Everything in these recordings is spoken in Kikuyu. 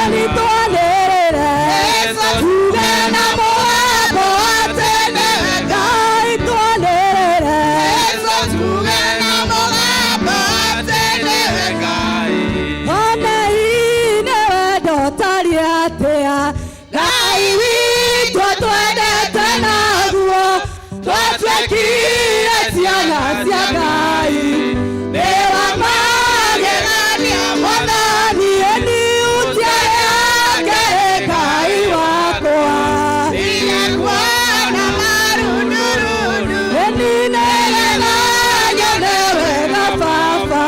Mwathani twanĩrĩre tuge na mũgambo atĩ nĩwe Ngai twanĩrĩre Onei nĩ wendo ũtariĩ atĩa Ngai witũ atwendete naguo twatuĩkire ciana cia Ngai nĩ wa magegania Mwathani ĩni ũtiarĩ Ngai wakwa ĩni nĩgetha nyone wega baba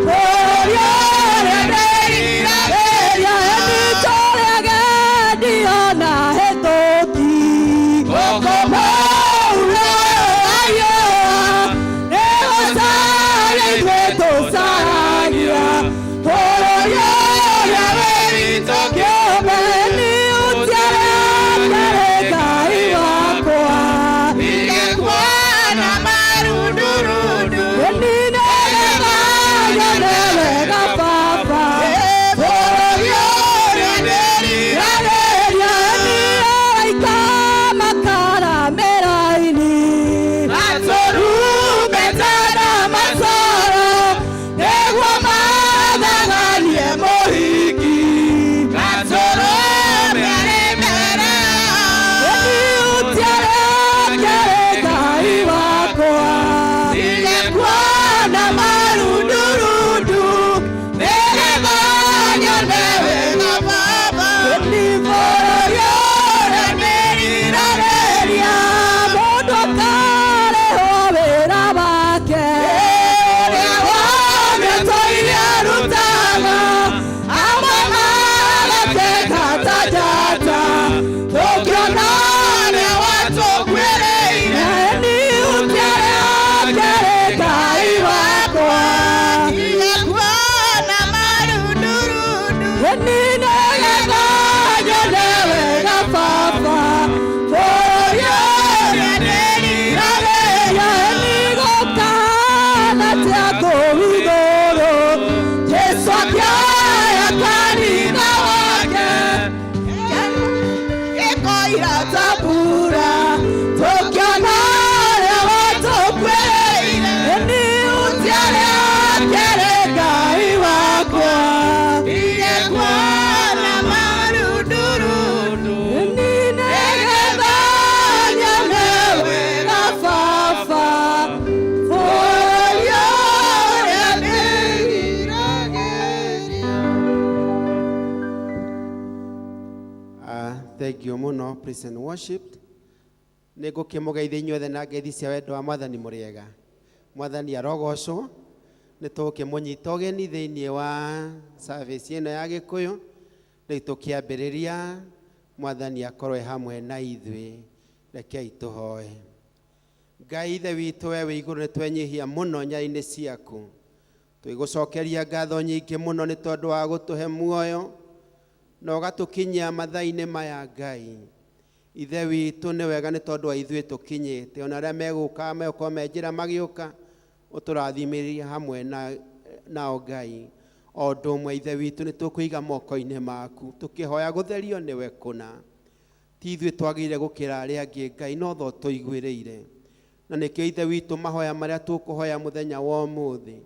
bũrũri ũrĩa ndĩriragĩria ĩni tũrĩ agendi ona hĩtũki gũkũ mũhuro wa riũa nĩgũcaria ithuĩ tũcaragia bũrũri ũrĩa wĩ witũ kĩũmbe nĩ ũtiarĩ Ngai wakwa ĩni nĩgetha nyone wega baba bũrũri ũrĩa ndĩriragĩria ĩni araika makara mĩraini Maturumbeta na macoro nĩguo mathanganie mũhiki ĩni ũtiarĩ Ngai wakwa kuona marundurundu nĩgetha nyone wega baba ĩni bũrũri ũrĩa ndĩriragĩria mũndũ akarĩhwo wĩra wake ũrĩa wothe tũire arutaga amwe magateka ta njata tũkĩona ũrĩa watũkuĩrĩire ĩni ũtiarĩ Ngai wakwa ĩni nĩgetha nyone wega baba bũrũri ũrĩa ndĩriragĩria ĩni gũkahana atĩa kũu igũrũ Jesũ akĩoya kanitha wake ĩkoira ta mbura tũkĩona ũrĩa watũkuĩrĩire ĩni ũtiarĩ akĩrĩ Ngai wakwa ĩni nĩgetha nyone wega baba bũrũri ũrĩa ndĩriragĩria. Thank you mũno praise and worship. Nĩ ngũkĩmũgeithia inyuothe na ngeithi cia wendo wa mwathani. Mũrĩega? Mwathani arogocwo. Nĩ tũgũkĩmũnyita ũgeni thĩinĩ wa service ĩno ya Gĩkũyũ. Rĩu tũkĩambĩrĩria, mwathani akorwo e hamwe na ithuĩ. Rekei tũhoe. Ngai Ithe witũ we wĩ igũrũ, nĩ twenyihia mũno nyayo-inĩ ciaku, twĩgũcokeria ngatho nyingĩ mũno nĩ tondũ wa gũtũhe muoyo na ũgatũkinyia mathaa-inĩ maya. Ngai Ithe witũ, nĩ wega nĩ tondũ wa ithuĩ tũkinyĩte, ona arĩa megũka megũkorwo me njĩra magĩũka, ũtũrathimĩrĩrie hamwe na nao. Ngai, o ũndũ ũmwe, Ithe witũ, nĩ tũkũiga moko-inĩ maku tũkĩhoya gũtherio nĩwe kũna. Ti ithuĩ twagĩrĩire gũkĩra arĩa angĩ, Ngai, no tho tũiguĩrĩire, na nĩkĩo, Ithe witũ, mahoya marĩa tũkũhoya mũthenya wa ũmũthĩ,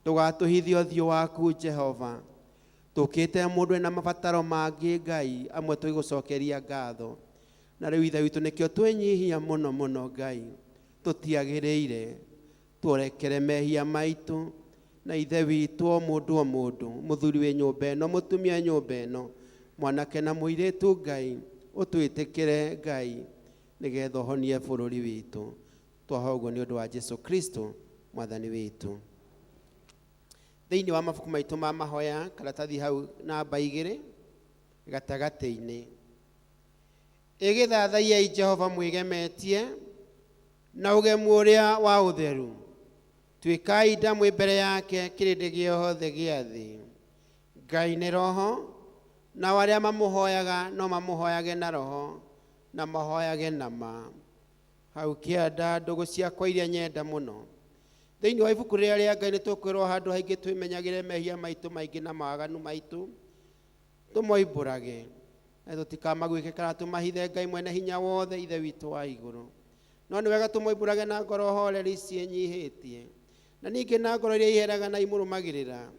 ndũgatũhithe ũthiũ waku, Jehova. Tũkĩte mũndũ ena mabataro mangĩ, Ngai, amwe tũgĩgũcokeria ngatho. Na rĩu, Ithe witũ, nĩkĩo twenyihia mũno mũno. Ngai, tũtiagĩrĩire, tũrekere mehia maitũ. Na Ithe witũ, o mũndũ o mũndũ, mũthuri wĩ nyũmba ĩno, mũtumia nyũmba ĩno, mwanake na mũirĩtu, Ngai, ũtwĩtĩkĩre, Ngai, nĩgetha ũhonie bũrũri witũ. Twahoya ũguo nĩ ũndũ wa Jesu Kristo mwathani witũ. Thĩinĩ wa mabuku maitũ ma mahoya, karatathi hau namba 2 gatagatĩ-inĩ, ĩgĩthathaiai Jehova mwĩgemetie na ũgemu ũrĩa wa ũtheru, tuĩkai nda mwĩ mbere yake kĩrĩndĩ gĩothe gĩa thĩ. Ngai nĩ roho, nao arĩa mamũhoyaga no mamũhoyage na roho na mahoyage na ma. Hau kĩanda, ndũgũ ciakwa iria nyenda mũno thĩinĩ wa ibuku rĩrĩa rĩa Ngai, nĩ tũkwĩrwo handũ haingĩ twĩmenyagĩre mehia maitũ maingĩ na mawaganu maitũ. Tũmoimbũrage na tũtikamagwĩke kana tũmahithe Ngai mwene hinya wothe Ithe witũ wa igũrũ. No nĩ wega tũmoimbũrage na ngoro horeri ciĩnyihĩtie, na ningĩ na ngoro iria iheraga na imũrũmagĩrĩra,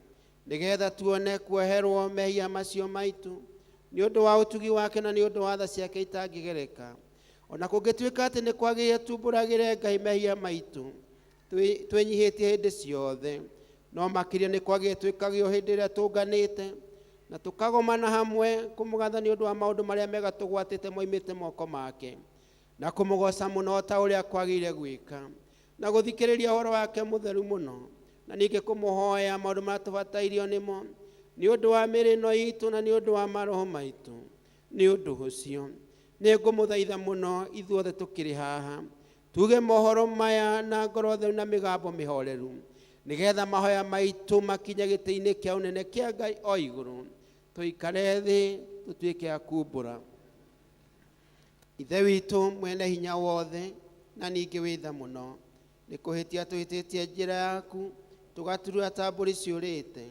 nĩgetha tuone kuoherwo mehia macio maitũ nĩ ũndũ wa ũtugi wake na nĩ ũndũ wa tha ciake itangĩgereka. Ona kũngĩtuĩka atĩ nĩ kwagĩrĩire tumbũragĩre Ngai mehia maitũ twĩnyihĩtie hĩndĩ ciothe, no makĩria nĩ kwagĩrĩire twĩkage o hĩndĩ ĩrĩa tũnganĩte na tũkagomana hamwe kũmũgatha nĩ ũndũ wa maũndũ marĩa mega tũgwatĩte moimĩte moko make, na kũmũgoca mũno ta ũrĩa kwagĩrĩire gwĩka, na gũthikĩrĩria ũhoro wake mũtheru mũno, na ningĩ kũmũhoya maũndũ marĩa tũbatairio nĩmo nĩ ũndũ wa mĩĩrĩ ĩno itũ na nĩ ũndũ wa maroho maitũ. Nĩ ũndũ ũcio nĩ ngũmũthaitha mũno ithuothe tũkĩrĩ haha tuge mohoro maya na ngoro theru na mĩgambo mĩhoreru, nĩgetha mahoya maitũ makinye gĩtĩ-inĩ kĩa ũnene kĩa Ngai o igũrũ. Tũikare thĩ tũtuĩke a kumbũra. Ithe witũ mwene hinya wothe na ningĩ wĩ tha mũno, nĩ kũhĩtia tũhĩtĩtie njĩra yaku tũgaturura ta mbũri ciũrĩte.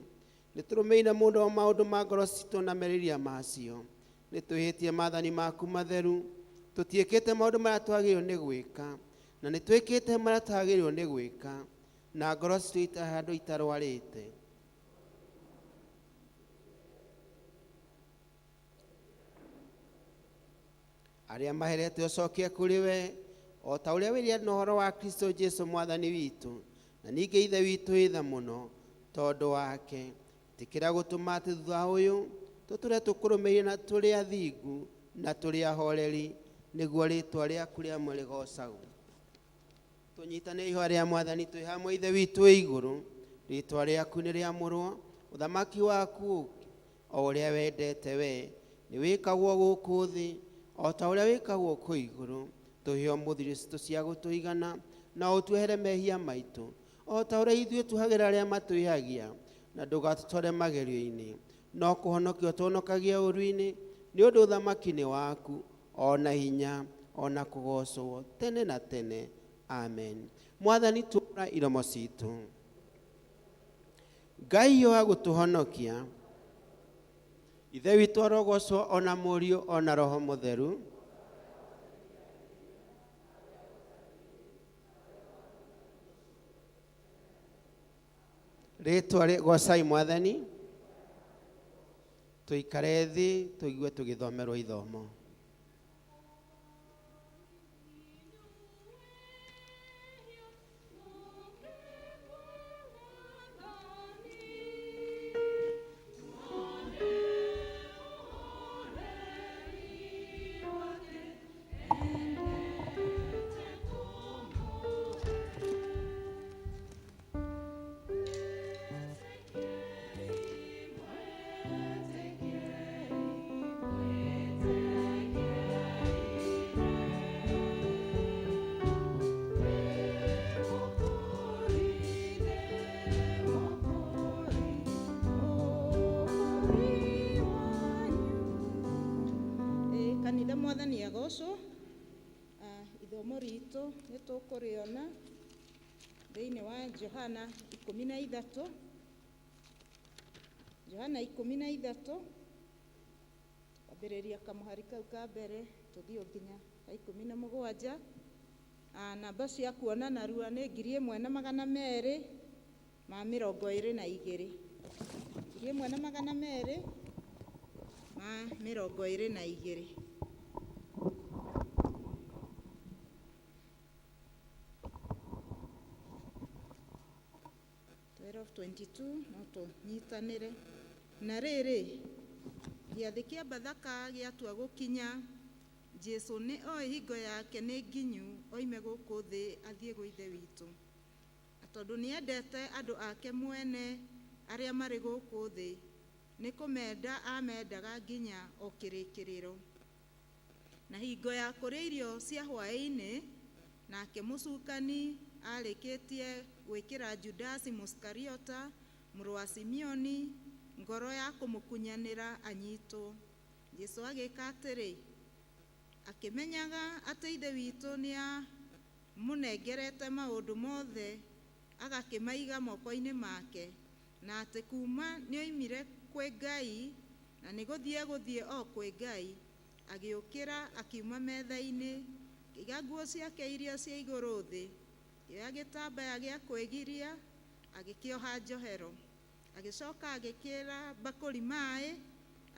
Nĩ tũrũmĩrĩire mũno maũndũ ma ngoro citũ na merirĩria macio. Nĩ twĩhĩtie maathani maku matheru, tũtiĩkĩte maũndũ marĩa twagĩrĩirwo nĩ gwĩka, na nĩ twĩkĩte marĩa twagĩrĩirwo nĩ gwĩka, na ngoro citũ itarĩ handũ itarwarĩte. Arĩa maherete ũcokie kũrĩ we o ta ũrĩa wĩrire na ũhoro wa Kristo Jesu mwathani witũ, na ningĩ Ithe witũ wĩ tha mũno tondũ wake. Ĩtĩkĩra gũtũma atĩ thutha ũyũ tũtũre tũkũrũmĩrĩire na tũrĩ athingu na tũrĩ ahoreri, nĩguo rĩĩtwa rĩaku rĩamwe rĩgoocagwo. Tũnyitane ihoya rĩa mwathani twĩ hamwe. Ithe witũ wĩ igũrũ, rĩĩtwa rĩaku nĩ rĩamũrwo, ũthamaki waku ũũke, o ũrĩa wendete we nĩ wĩkagwo gũkũ thĩ o ta ũrĩa wĩkagwo kũu igũrũ. Tũhe ũmũthĩ irio citũ cia gũtũigana, na ũtuohere mehia maitũ o ta ũrĩa ithuĩ tuohagĩra arĩa matwĩhagia, na ndũgatũtware magerio-inĩ, no kũhonokia ũtũhonokagie ũũru-inĩ, nĩ ũndũ ũthamaki nĩ waku, o na hinya, o na kũgoocwo tene na tene. Amen. Mwathani, tũra iromo citũ. Ngai wa gũtũhonokia, Ithe witũ arogocwo, ona Mũriũ, ona Roho Mũtheru. Rĩtwa gocai Mwathani. Tũikare thĩ tũigue tũgĩthomerwo ithomo. Kanitha mwathani agocwo. Ithomo ritũ nĩ tũkũrĩona thĩinĩ wa Johana 13. Johana 13, kwambĩrĩria kamũhari kau ka mbere tũthiĩ nginya ka 17. Namba cia kuona narua nĩ 1222. 1222. 12:22 no tũnyitanĩre. Na rĩrĩ, gĩathĩ kĩa Bathaka gĩatua gũkinya, Jesũ nĩ oĩ hingo yake nĩ nginyu oime gũkũ thĩ athiĩ gwĩ Ithe witũ. Na tondũ nĩendete andũ ake mwene arĩa marĩ gũkũ thĩ, nĩ kũmenda amendaga nginya o kĩrĩkĩrĩro. Na hingo ya kũrĩa irio cia hwaĩ-inĩ, nake mũcukani arĩkĩtie gwĩkĩra Judasi Mũisikariota mũrũ wa Simeoni ngoro ya kũmũkunyanĩra anyitwo. Jesũ agĩka atĩrĩ, akĩmenyaga atĩ Ithe witũ nĩamũnengerete maũndũ mothe agakĩmaiga moko-inĩ make, na atĩ kuma nĩoimire kwĩ Ngai na Na nĩ gũthiĩ egũthiĩ o kwĩ Ngai. Agĩũkĩra akiuma metha-inĩ, akĩiga nguo ciake iria cia igũrũ thĩ, akĩoya gĩtambaya gĩa kwĩgiria, agĩkĩoha njohero. Agĩcoka agĩkĩra mbakũri maĩ,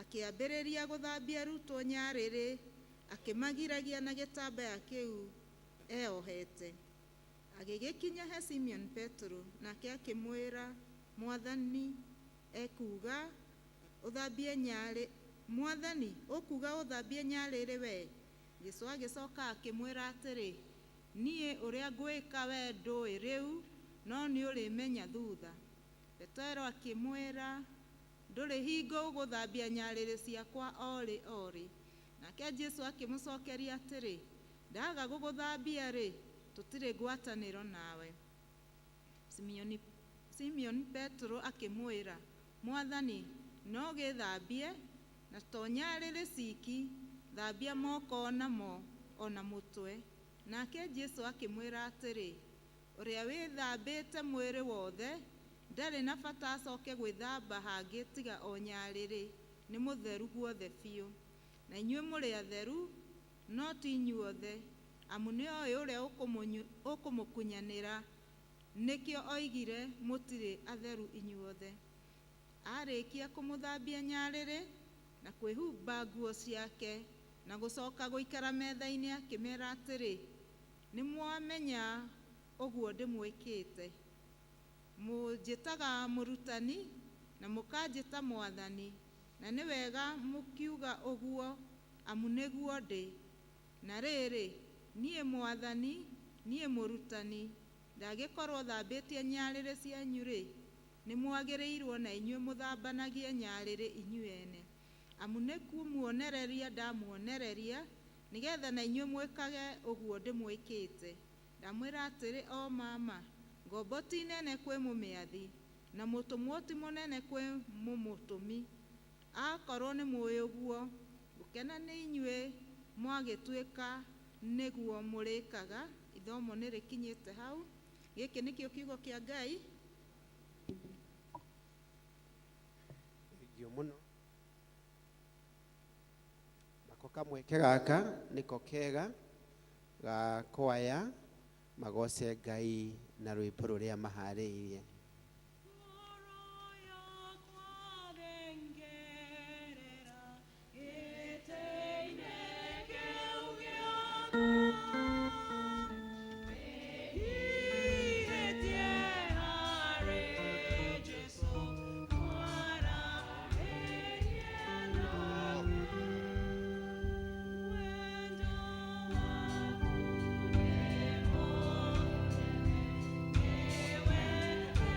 akĩambĩrĩria gũthambia arutwo nyarĩrĩ, akĩmagiragia na gĩtambaya kĩu eohete. Agĩgĩkinya he Simeon Petero, nake akĩmwĩra, Mwathani ekuuga ũthambie nyarĩ Mwathani ũkuuga ũthambie nyarĩrĩ we? Jesũ agĩcoka akĩmwĩra atĩrĩ, niĩ ũrĩa ngwĩka we ndũĩ rĩu, no nĩ ũrĩmenya thutha. Petero akĩmwĩra, ndũrĩ hingo ũgũthambia nyarĩrĩ ciakwa orĩ orĩ. Nake Jesũ akĩmũcokeria atĩrĩ, ndaga gũgũthambia rĩ, tũtirĩ ngwatanĩro nawe. Simeon Petero akĩmwĩra, Mwathani, no gĩthambie na to nyarĩrĩ ciki, thambia moko namo ona mũtwe. Nake Jesũ akĩmwĩra atĩrĩ, ũrĩa wĩthambĩte mwĩrĩ wothe ndarĩ na bata acoke gwĩthamba hangĩ tiga o nyarĩrĩ, nĩ mũtheru guothe biũ. Na inyuĩ mũrĩ atheru, no ti inyuothe, amu nĩ oĩ ũrĩa ũkũmũkunyanĩra, nĩkĩo oigire mũtirĩ atheru inyuothe. Arĩkia kũmũthambia nyarĩrĩ na kwĩhumba nguo ciake na gũcoka gũikara metha-inĩ, akĩmera atĩrĩ, nĩ mwamenya ũguo ndĩmwĩkĩte. Mũnjĩtaga mũrutani na mũkanjĩta mwathani, na nĩ wega mũkiuga ũguo, amu nĩguo ndĩ. Na rĩrĩ, niĩ mwathani, niĩ mũrutani, ndagĩkorwo thambĩtie nyarĩrĩ cianyu rĩ, nĩ mwagĩrĩirwo na inyuĩ mũthambanagie nyarĩrĩ inyuĩ ene. Amu nĩ kũmuonereria ndamuonereria, nĩgetha na inyuĩ mwĩkage ũguo ndĩmwĩkĩte. Ndamwĩra atĩrĩ o mama, ngombo ti nene kwĩ mũmĩathi, na mũtũmwo ti mũnene kwĩ mũmũtũmi. Akorwo nĩ mũĩ ũguo, gũkena nĩ inyuĩ mwagĩtuĩka nĩguo mũrĩkaga. Ithomo nĩ rĩkinyĩte hau. Gĩkĩ nĩkĩo kiugo kĩa Ngai. Thengio mũno. Nako kamweke gaka nĩko kega ga kwaya magoce Ngai na rwĩmbo rũrĩa maharĩirie. When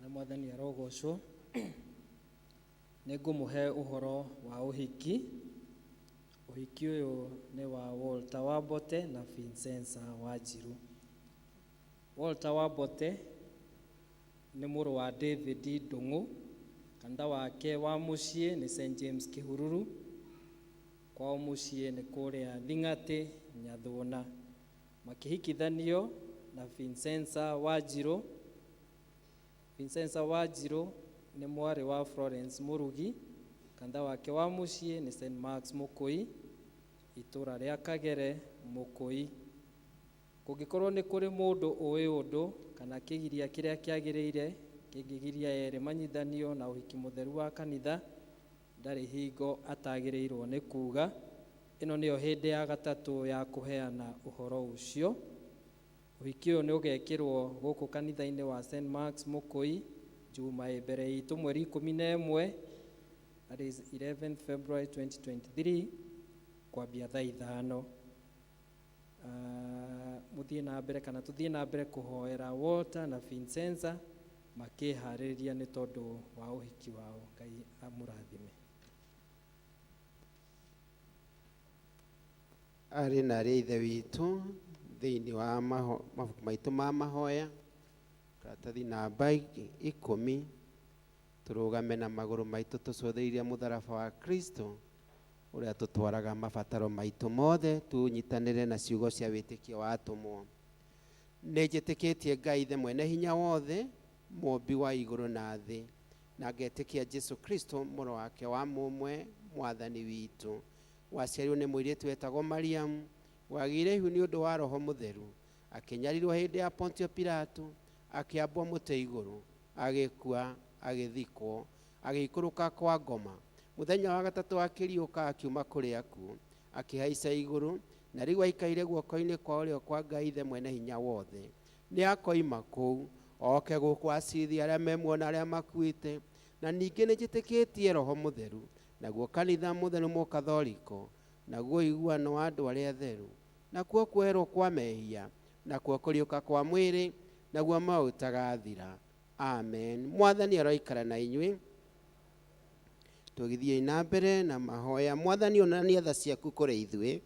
Na Mwathani arogocwo. Nĩ ngũmũhe ũhoro wa ũhiki. Ũhiki ũyũ nĩ wa Walter Wambote na Vincenza Wanjiru. Walter Wambote nĩ mũrũ wa David Ndung'u. Kanitha wake wa mũciĩ nĩ St James Kĩhururu. Kwao mũciĩ nĩ kũrĩa Thing'atĩ, Nyathũna. Makĩhikithanio na Vincenza Wanjiru. Vincenza Wanjiru nĩ mwarĩ wa Florence Mũrugi. Kanitha wake wa mũciĩ nĩ St Marks Mũkũi, itũra rĩa Kagere, Mũkũi. Kũngĩkorwo nĩ kũrĩ mũndũ ũĩ ũndũ kana kĩgiria kĩrĩa kĩagĩrĩire kĩngĩgiria erĩ manyithanio na ũhiki mũtheru wa kanitha, ndarĩ hingo atagĩrĩirwo nĩ kuga. Ĩno nĩyo hĩndĩ ya gatatũ ya kũheana ũhoro ũcio. Ũhiki ũyũ nĩ ũgekĩrwo gũkũ kanitha-inĩ wa St Marks Mũkũi Juma ĩ mbere itũ mweri 11, that is 11th February 2023, kwambia thaa 5. Mũthiĩ na mbere kana tũthiĩ na mbere kũhoera Walter na Vincenza makĩharĩrĩria nĩ tondũ wa ũhiki wao. Ngai amũrathime. Arĩ na arĩ ithe witũ thĩinĩ wa mabuku maitũ ma mahoya, karatathi namba 10, tũrũgame na magũrũ maitũ tũcũthĩrĩrie mũtharaba wa Kristo ũrĩa tũtwaraga mabataro maitũ mothe, tũnyitanĩre na ciugo cia wĩtĩkio wa atũmwo. Nĩ njĩtĩkĩtie Ngai Ithe mwene hinya wothe, mũũmbi wa igũrũ na thĩ, na ngetĩkia Jesu Kristo mũrũ wake wa mũmwe mwathani witũ, waciarirwo nĩ mũirĩtu wetagwo Mariamu, wagĩire ihu nĩ ũndũ wa Roho Mũtheru, akĩnyarirwo hĩndĩ ya Pontio Pilato, akĩambwo mũtĩ igũrũ, agĩkua, agĩthikwo, agĩikũrũka kwa ngoma. Mũthenya wa gatatũ akĩriũka akiuma kũrĩ akuũ, akĩhaica igũrũ, na rĩu aikaire guoko-inĩ kwa ũrĩo kwa Ngai Ithe mwene hinya wothe. Nĩ akoima kũu oke gũkũ acirithie arĩa me muoyo na arĩa makuĩte. Na ningĩ nĩ njĩtĩkĩtie Roho Mũtheru, naguo kanitha mũtheru mũkathoriko, naguo ũiguano wa andũ arĩa atheru, nakuo kuoherwo kwa mehia, nakuo kũriũka kwa mwĩrĩ, naguo muoyo ũtagathira. Amen. Mwathani aroikara na inyuĩ. Tũgĩthiĩ na mbere na mahoya. Mwathani, onania tha ciaku kũrĩ ithuĩ.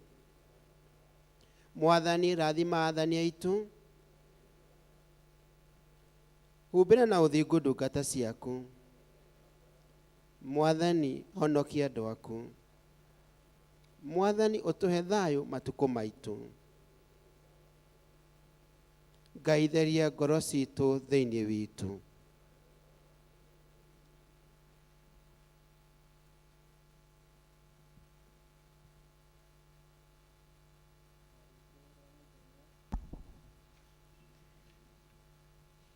Mwathani, rathima athani aitũ. Humbĩra na ũthingu ndungata ciaku. Mwathani, honokia andũ aku. Mwathani, ũtũhe thayũ matukũ maitũ. Ngai, theria ngoro citũ thĩinĩ witũ.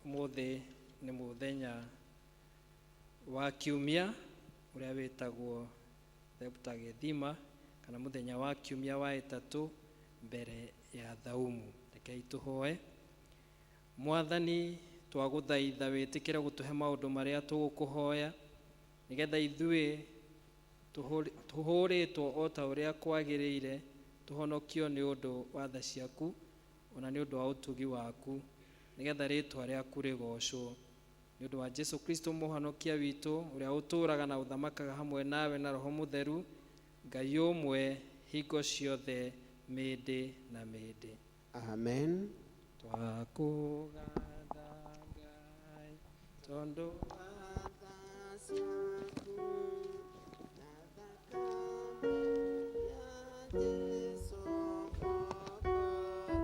Ũmũthĩ nĩ mũthenya wa kiumia ũrĩa wĩtagwo Septuagesima, kana mũthenya wa kiumia wa ĩtatũ mbere ya thaumu. Rekei tũhoe. Mwathani, twagũthaitha wĩtĩkĩre gũtũhe maũndũ marĩa tũgũkũhoya, nĩgetha ithuĩ tũhũrĩtwo o ta ũrĩa kwagĩrĩire, tũhonokio nĩ ũndũ wa tha ciaku ona nĩ ũndũ wa ũtugi waku, nĩgetha rĩĩtwa rĩaku rĩgoocwo. Nĩ ũndũ wa Jesu Kristo mũhonokia witũ, ũrĩa ũtũũraga na ũthamakaga hamwe nawe na Roho Mũtheru, Ngai ũmwe hingo ciothe, mĩndĩ na mĩndĩ. Amen. Twakũgatha Ngai tondũ wa tha ciaku na thakame ya Jesu Mwokozi witũ.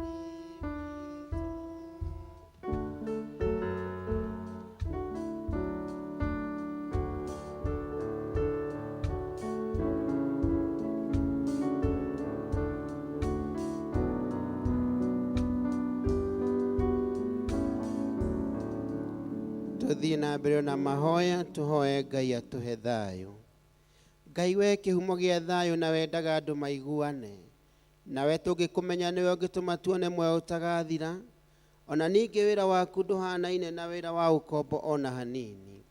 Tũthiĩ na mbere na mahoya, tũhoe Ngai atũhe thayũ. Ngai we kĩhumo gĩa thayũ na wendaga andũ maiguane, nawe tũngĩkũmenya nĩwe ũngĩtũma tuone muoyo ũtagathira. Ona ningĩ wĩra waku ndũhanaine na wĩra wa ũkombo ona hanini.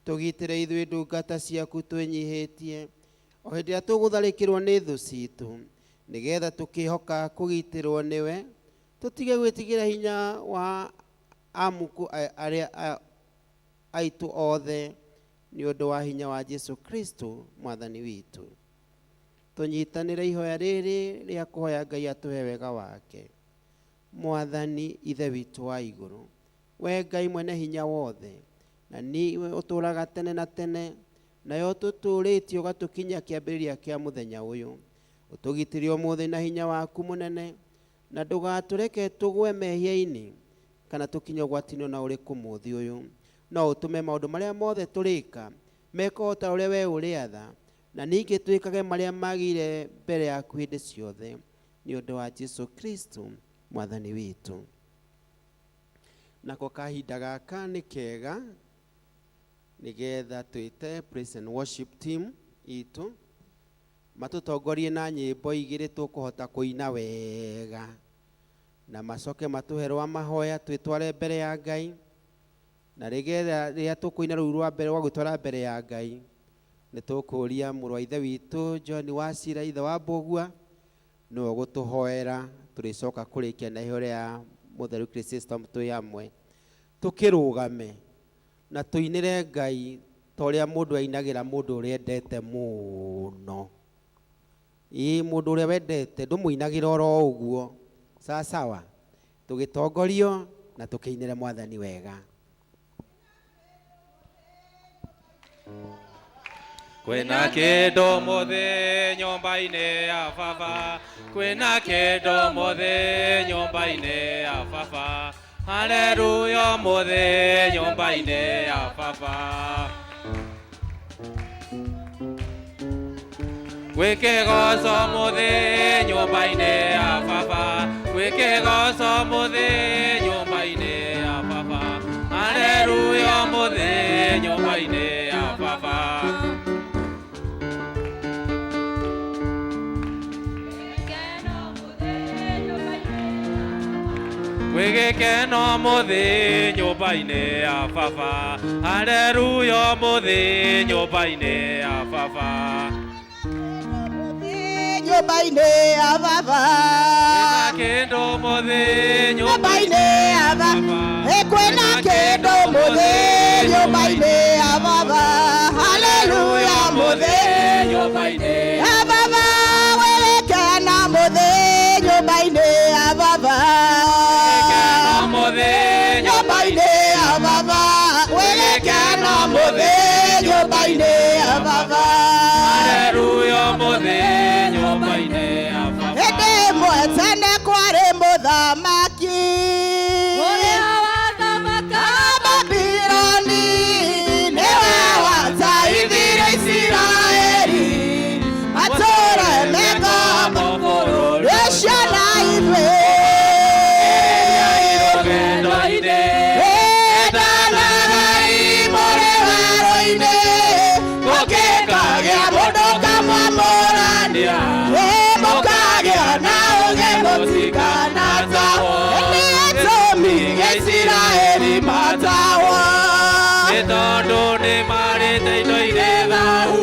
Tũgitĩre ithuĩ ndungata ciaku twĩnyihĩtie o hĩndĩ ĩrĩa tũgũtharĩkĩrwo nĩ thũ citũ, nĩgetha tũkĩhoka kũgitĩrwo nĩwe, tũtige gwĩtigĩra hinya wa amuku arĩa aitũ othe nĩ ũndũ wa hinya wa Jesu Kristo mwathani witũ. Tũnyitanĩre ihoya rĩrĩ rĩa kũhoya Ngai atũhe wega wake. Mwathani Ithe witũ wa igũrũ, we Ngai mwene hinya wothe, na niwe ũtũũraga tene na tene, nayo ũtũtũũrĩtie ũgatũkinyia kĩambĩrĩria kĩa mũthenya ũyũ. Ũtũgitĩre ũmũthĩ na hinya waku mũnene, na ndũgatũreke tũgwe mehia-inĩ kana tũkinye ũgwati-inĩ ona ũrĩkũ mũthĩ ũyũ. No ũtũme maũndũ marĩa mothe tũrĩka mekwo ta ũrĩa we ũrĩatha, na ningĩ twĩkage marĩa magĩrĩire mbere yaku hĩndĩ ciothe, nĩ ũndũ wa Jesu Kristo mwathani witũ. Nako kahinda gaka nĩ kega nĩgetha twĩte praise and worship team itũ matũtongorie na nyĩmbo igĩrĩ tũkũhota kũina wega, na macoke matũhe rwa mahoya twĩtware mbere ya Ngai, na rĩgetha rĩrĩa tũkũina rũu rwa mbere rwa gwĩtwara mbere ya Ngai nĩ tũkũria mũrũ wa ithe witũ John Wachira ithe wa Mbũgua nĩwe ũgũtũhoera. Tũrĩcoka kũrĩkia na ihoya rĩa mũtheru Chrysostom twĩ hamwe tũkĩrũgame na tũinĩre Ngai ta ũrĩa mũndũ ainagĩra mũndũ ũrĩa endete mũno. Ĩĩ mũndũ ũrĩa wendete ndũmũinagĩra oro ũguo. Sawa sawa, tũgĩtongorio na tũkĩinĩre mwathani wega. Kwĩna kĩndũ mũthĩ nyũmba-inĩ ya baba, kwĩna kĩndũ mũthĩ nyũmba-inĩ ya baba, haleluya mũthĩ nyũmba-inĩ ya baba. Gwĩ kĩgoco mũthĩ nyũmba-inĩ ya baba, gwĩ kĩgoco mũthĩ nyũmba-inĩ ya baba, haleluya mũthĩ nyũmba-inĩ ya baba. Gwĩ gĩkeno mũthĩ nyũmba-inĩ ya baba, haleluya mũthĩ nyũmba-inĩ ya baba. Nyũmba-inĩ ya baba, Kwĩna kĩndũ mũthĩ nyũmba-inĩ ya baba, kwĩna kĩndũ mũthĩ nyũmba-inĩ ya baba, haleluya mũthĩ nyũmba-inĩ ya baba, gwĩkena mũthĩ nyũmba-inĩ ya baba, mũthĩ nyũmba-inĩ ya baba, gwĩkena mũthĩ nyũmba-inĩ ya baba. Haleluya mũthĩ nyũmba-inĩ ya baba. Hĩndĩ ĩmwe tene kwarĩ mũthamaki ũrĩa wathamakaga Babiloni, nĩwe wateithirie Isiraeli matũũre me ngombo bũrũri ũcio na ithuĩ. Rũgendo-inĩ Ĩndanagai mũrĩ werũ-inĩ, gũkĩkagĩa mũndũ kamwamũrania, mũkagĩa na ũũgĩ mũtikanatahwo. Nĩ gĩtũmi gĩa Isiraeli matahwo. Nĩ tondũ nĩ marĩte indo irĩ thaahu.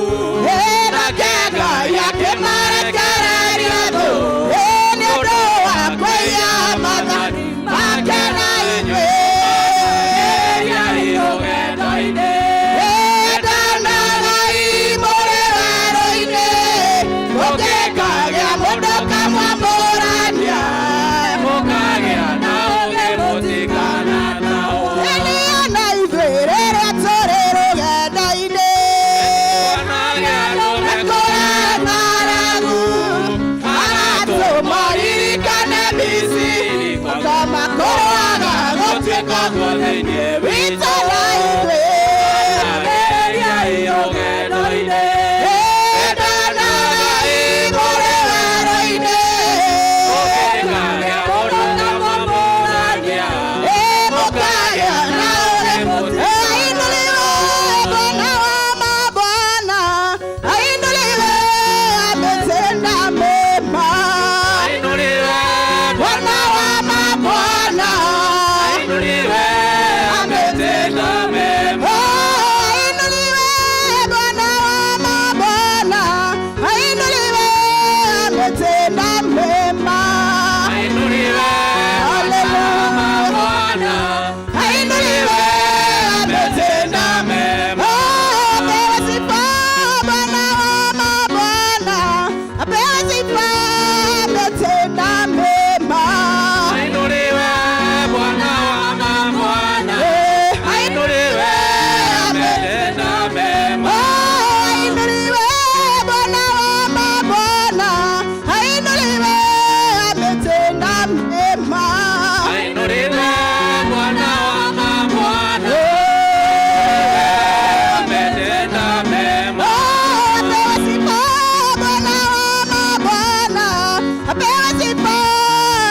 Nake Ngai akĩmarekereria thũ, nĩ ũndũ wa kũiya maathani make na ithuĩ. Rũgendo-inĩ Ĩndanagai mũrĩ werũ-inĩ, mũkĩkagĩa mũndũ kamwamũrania, mũkagĩa na ũũgĩ mũtikanatahwo. Ĩniĩ na ithuĩ rĩrĩa tũrĩ rũgendo-inĩ, Kwanagĩa ndũme kũrĩ ng'aragu, aratũma ririkane Misiri, kama kũrũaga gũtuĩka guo thĩinĩ witũ na ithuĩ. Rũgendo-inĩ Ĩndanagai mũrĩ werũ-inĩ, mũkĩkagĩa mũndũ kamwamũrania, mũkagĩa na ũũgĩ. Ainuliwe Bwana wa mabwana, ainuliwe ametenda mema. Ainuliwe Bwana wa mabwana, Ainuliwe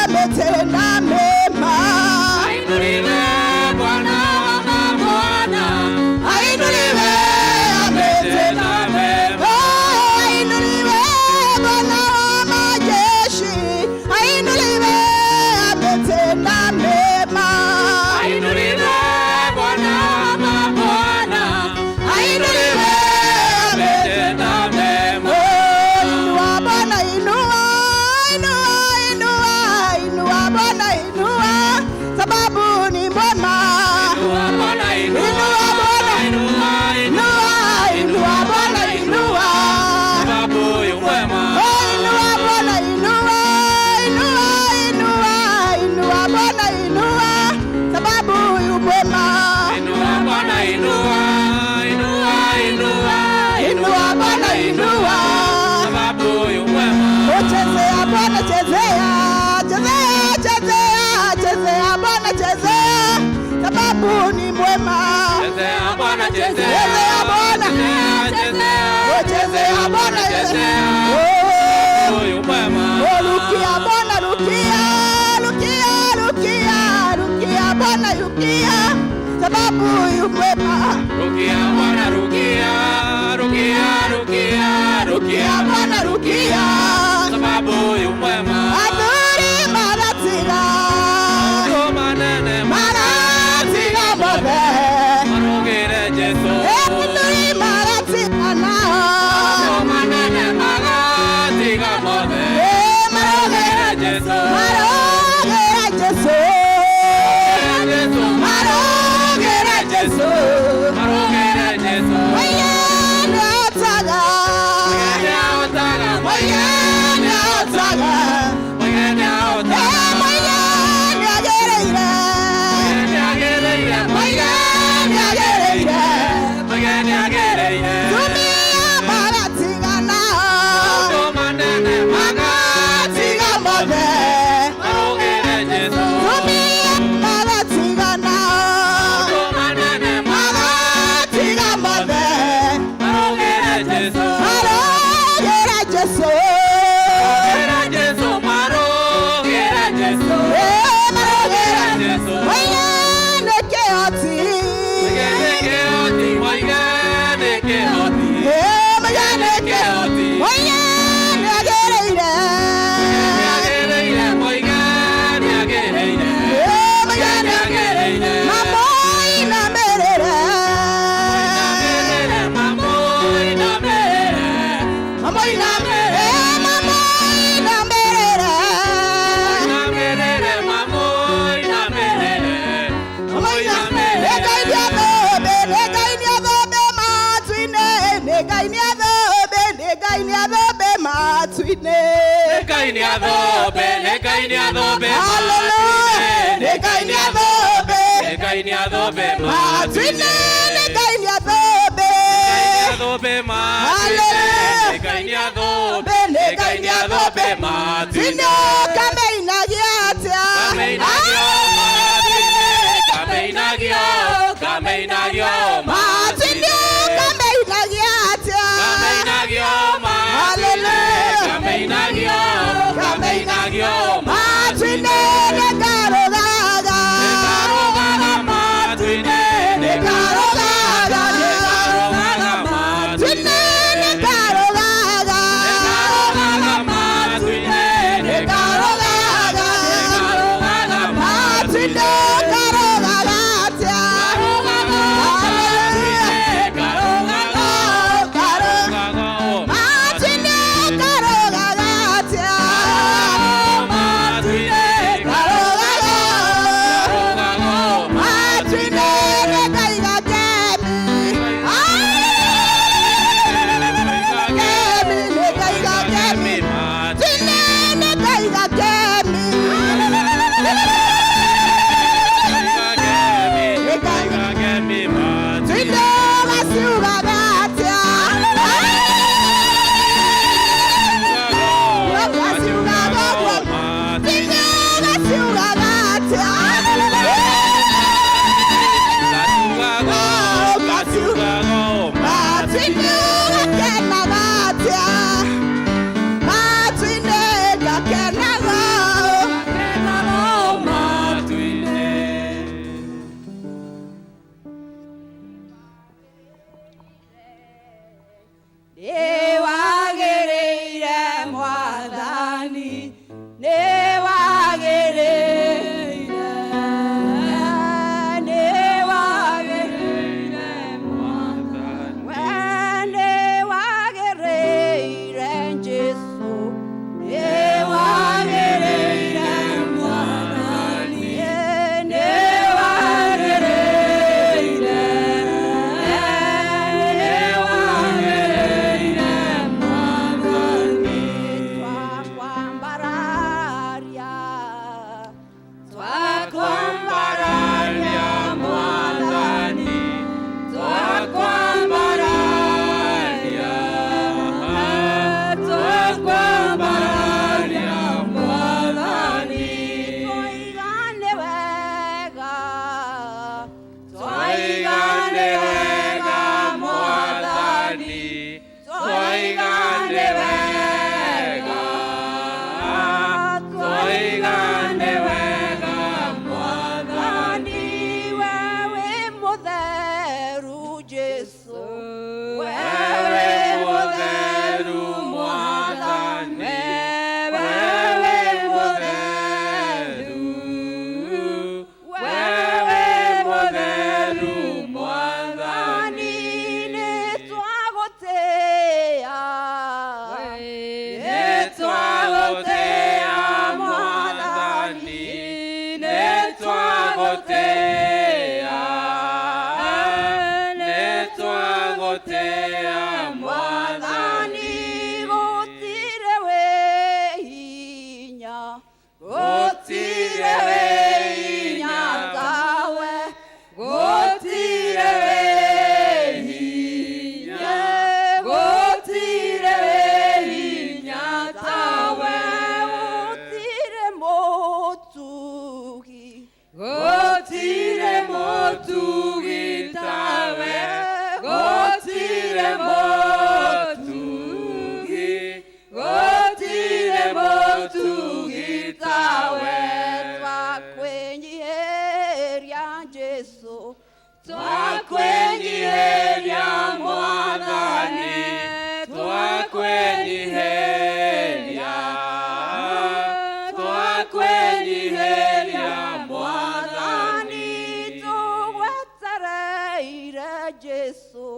ametenda mema. Ainuliwe Bwana wa mabwana, Ainuliwe ametenda mema. Oh, ainuliwe Bwana wa majeshi, ainuliwe ametenda mema. Ainuliwe Bwana wa mabwana, Ainuliwe ametenda ametenda mema. Oh, inua Bwana, inua, inua, inua, inua Bwana, inua, sababu ni mwema. Inua Bwana, inua, Inua Bwana, inua, inua, Inua, inua Bwana, inua. sababu yu mwema. Oh, inua Bwana, inua, inua, inua, inua Bwana, inua, sababu yu mwema. Inua Bwana, inua, inua, inua, Inua Bwana, inua. sababu yu mwema. Oh, chezea Bwana, chezea, chezea, chezea, chezea Bwana, chezea, sababu ni mwema. Chezea Bwana, chezea, Chezea Bwana. chezea, chezea, Oh, chezea Bwana, chezea, Oh, sababu yu mwema. oh, rukia Bwana, rukia, rukia, rukia, rukia Bwana, rukia, sababu yu mwema. Rukia Bwana, rukia, rukia, rukia, Rukia rukia, Bwana, rukia, sababu yu mwema. athuri maratiga, Maũndũ manene maratiga mothe. marũgĩre Jesũ. Athuri maratiga nao. Maũndũ manene magatiga mothe. Eh, marogera Jesũ. marogera Jesũ. Jesũ. Marogera Jesũ. Marũgĩre Jesũ. Mwenye ahotaga. Nĩahotaga, Mwenye ahotaga. Mwenye Eh, nĩahotaga. mwenye nĩagĩrĩire. Mwenye nĩagĩrĩire. Mwenye nĩagĩrĩire. Mwenye nĩagĩrĩire. Tumia maratigana. Maũndũ manene Magatiga mothe. marũgĩre Jesũ. Tumia maratigana. Maũndũ manene Magatiga mothe. marũgĩre Jesũ. Marogera Jesũ. Marũgĩre Jesũ, marũgĩre Jesũ. Eh, marogera. Jesũ. Mwenye nĩ kĩhoti. Mwenye nĩ kĩhoti, mwenye nĩ kĩhoti. Eh, mwenye nĩ Kĩhoti. Mwenye nĩagĩrĩire. Nĩagĩrĩire, mwenye nĩagĩrĩire. Eh, mwenye Nĩagĩrĩire. Mamoinamĩrĩre. Nĩagĩrĩire, mamoinamĩrĩre. Eh, mamoinamĩrĩre. Inamĩrĩre, mamoinamĩrĩre. Nĩ Ngai nĩathũmbe, nĩ Ngai nĩathũmbe matu-inĩ, nĩ Ngai nĩathũmbe, nĩ Ngai nĩathũmbe matu-inĩ. Nĩ Ngai nĩathũmbe, nĩ Ngai nĩathũmbe Hallelujah. Nĩ Ngai nĩathũmbe Nĩ Ngai nĩathũmbe matu-inĩ, nĩ Ngai nĩathũmbe. Nĩathũmbe matu-inĩ. Hallelujah. Nĩ Ngai nĩathũmbe, Nĩ nĩ Ngai Ngai nĩathũmbe matu-inĩ, matu-inĩ. kameinagia atĩa? Kameinagio matu-inĩ, kameinagio, kameinagio Matu-inĩ, kameinagia atĩa? Kameinagio matu-inĩ, Hallelujah. kameinagio, kameinagio Matu-inĩ, nĩngarũgaga. Nĩngarũgaga matu-inĩ, Nĩngarũgaga. nĩngarũgaga Matu-inĩ, matu-inĩ. nĩngarũgaga. Nĩngarũgaga matu-inĩ, Nĩngarũgaga. Nĩ wagĩrĩire, nĩ wagĩrĩire, we nĩ wagĩrĩire, Jesũ, nĩ wagĩrĩire, Mwathani, nĩ wagĩrĩire, nĩ wagĩrĩire, Mwathani. Twakwambararia, twakwambararia, Mwathani, twakwambararia, twakwambararia, Mwathani. Twoiga nĩ wega, twoiga nĩ wega, Mwathani, twoiga nĩ wega, twoiga nĩ wega, Mwathani. We wĩ mũtheru, Jesũ, we wĩ mũtheru, Mwathani, we wĩ mũtheru, we wĩ mũtheru, Mwathani. Nĩ twagũtĩĩa, nĩ twagũtĩĩa, Mwathani, nĩ twagũtĩĩa, nĩ twagũtĩĩa, Mwathani. Gũtirĩ wĩhinya, gũtirĩ wĩhinya tawe, gũtirĩ wĩhinya, gũtirĩ wĩhinya tawe, gũtirĩ mũtugi, gũtirĩ mũtugi tawe, gũtirĩ mũtugi, gũtirĩ mũtugi tawe. Twakwĩnyiihĩria, Jesũ, twakwĩnyiihĩria, Mwathani, Twakwĩnyiihĩria, twakwĩnyiihĩria, Mwathani. Tũgwetereire, Jesũ,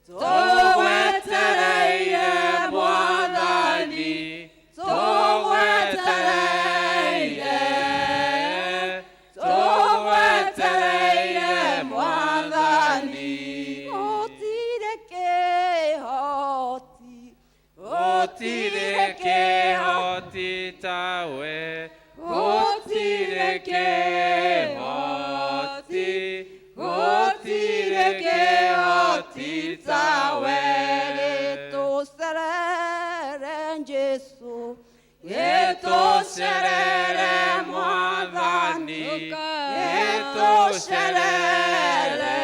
Tũgwetereire, Mwathani, tũgwetereire, tũgwetereire, Mwathani. Gũtirĩ kĩhoti, Gũtirĩ kĩhoti tawe, gũtirĩ kĩhoti, gũtirĩ kĩhoti tawe. Gĩtũcerere, Jesũ, Gĩtũcerere, Mwathani, gĩtũcerere,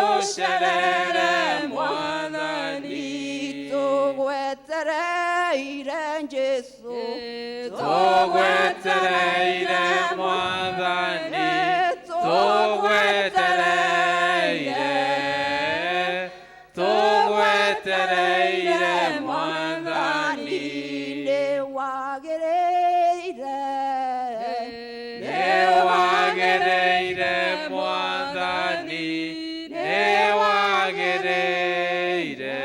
gĩtũcerere, Mwathani. Tũgwetereire, Jesũ, Tũgwetereire, Mwathani, tũgwetereire, tũgwetereire, Mwathani. Nĩ wagĩrĩire, Nĩ wagĩrĩire, Mwathani, nĩ wagĩrĩire,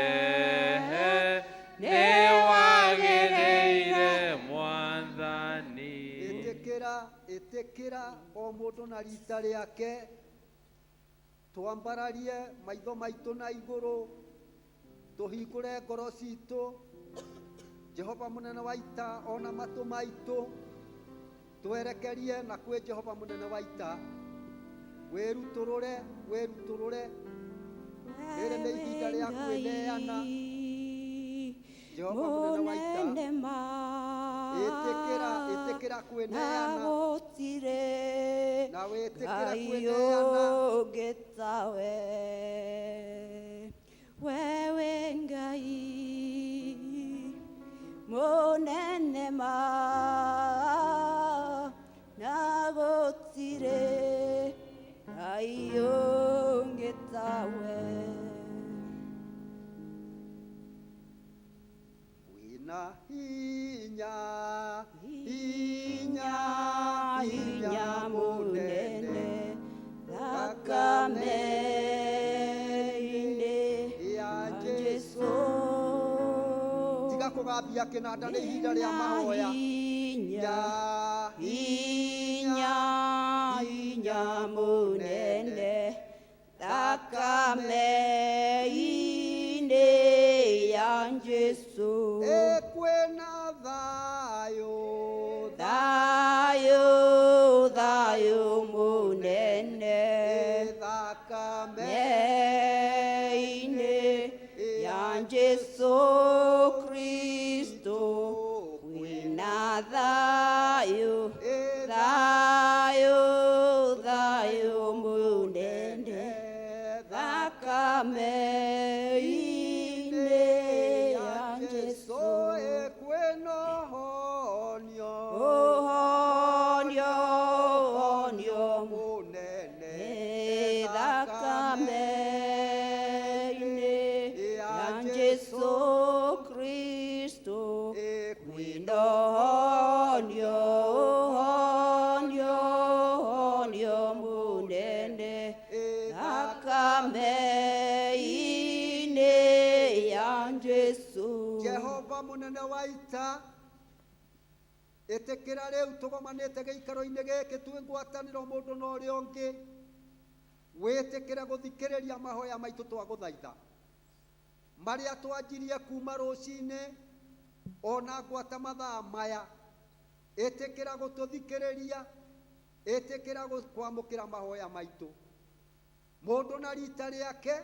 nĩ wagĩrĩire, Mwathani. Ĩtĩkĩra, ĩtĩkĩra, o mũndũ na rita rĩake, twambararie maitho maitũ na igũrũ, tũhingũre ngoro citũ Jehova mũnene wa ita, ona matũ maitũ twerekerie na kwĩ Jehova mũnene wa ita. Wĩrutũrũre, wĩrutũrũre, rĩrĩ nĩ ihinda rĩa kwĩneana. Jehova mũnene wa ita, ĩtĩkĩra, ĩtĩkĩra kwĩneana na wĩtĩkĩre kwĩneana. Ũngĩ tawe, wewe Ngai mũnene ma, na gũtirĩ Ngai ũngĩ tawe. Wĩna hinya. Tũrambia kĩnanda nĩ ihinda rĩa mahoya. Hinya, hinya, hinya mũnene thakame-inĩ ya Jesũ. Ĩ kwĩna thayũ, Thayũ, thayũ mũnene thakame me-inĩ ya Jesũ Kristo kwĩna thayũ, thayũ, thayũ mũnene thakame-inĩ ya Jesũ. Ĩ kwĩna ũhonio, Ũhonio, ũhonio mũnene thakame-inĩ ya Jesũ Kristo kwĩna ũhonio, ũhonio, ũhonio mũnene thakame-inĩ ya Jesũ. Jehova mũnene wa ita, ĩtĩkĩra rĩu tũgomanĩte gĩikaro-inĩ gĩkĩ twĩ ngwatanĩro mũndũ na ũrĩa ũngĩ, wĩtĩkĩre gũthikĩrĩria mahoya maitũ twagũthaitha marĩa twanjirie kuma rũcinĩ ona ngwata mathaa maya. Ĩtĩkĩra gũtũthikĩrĩria, ĩtĩkĩra kwamũkĩra mahoya maitũ mũndũ na rita rĩake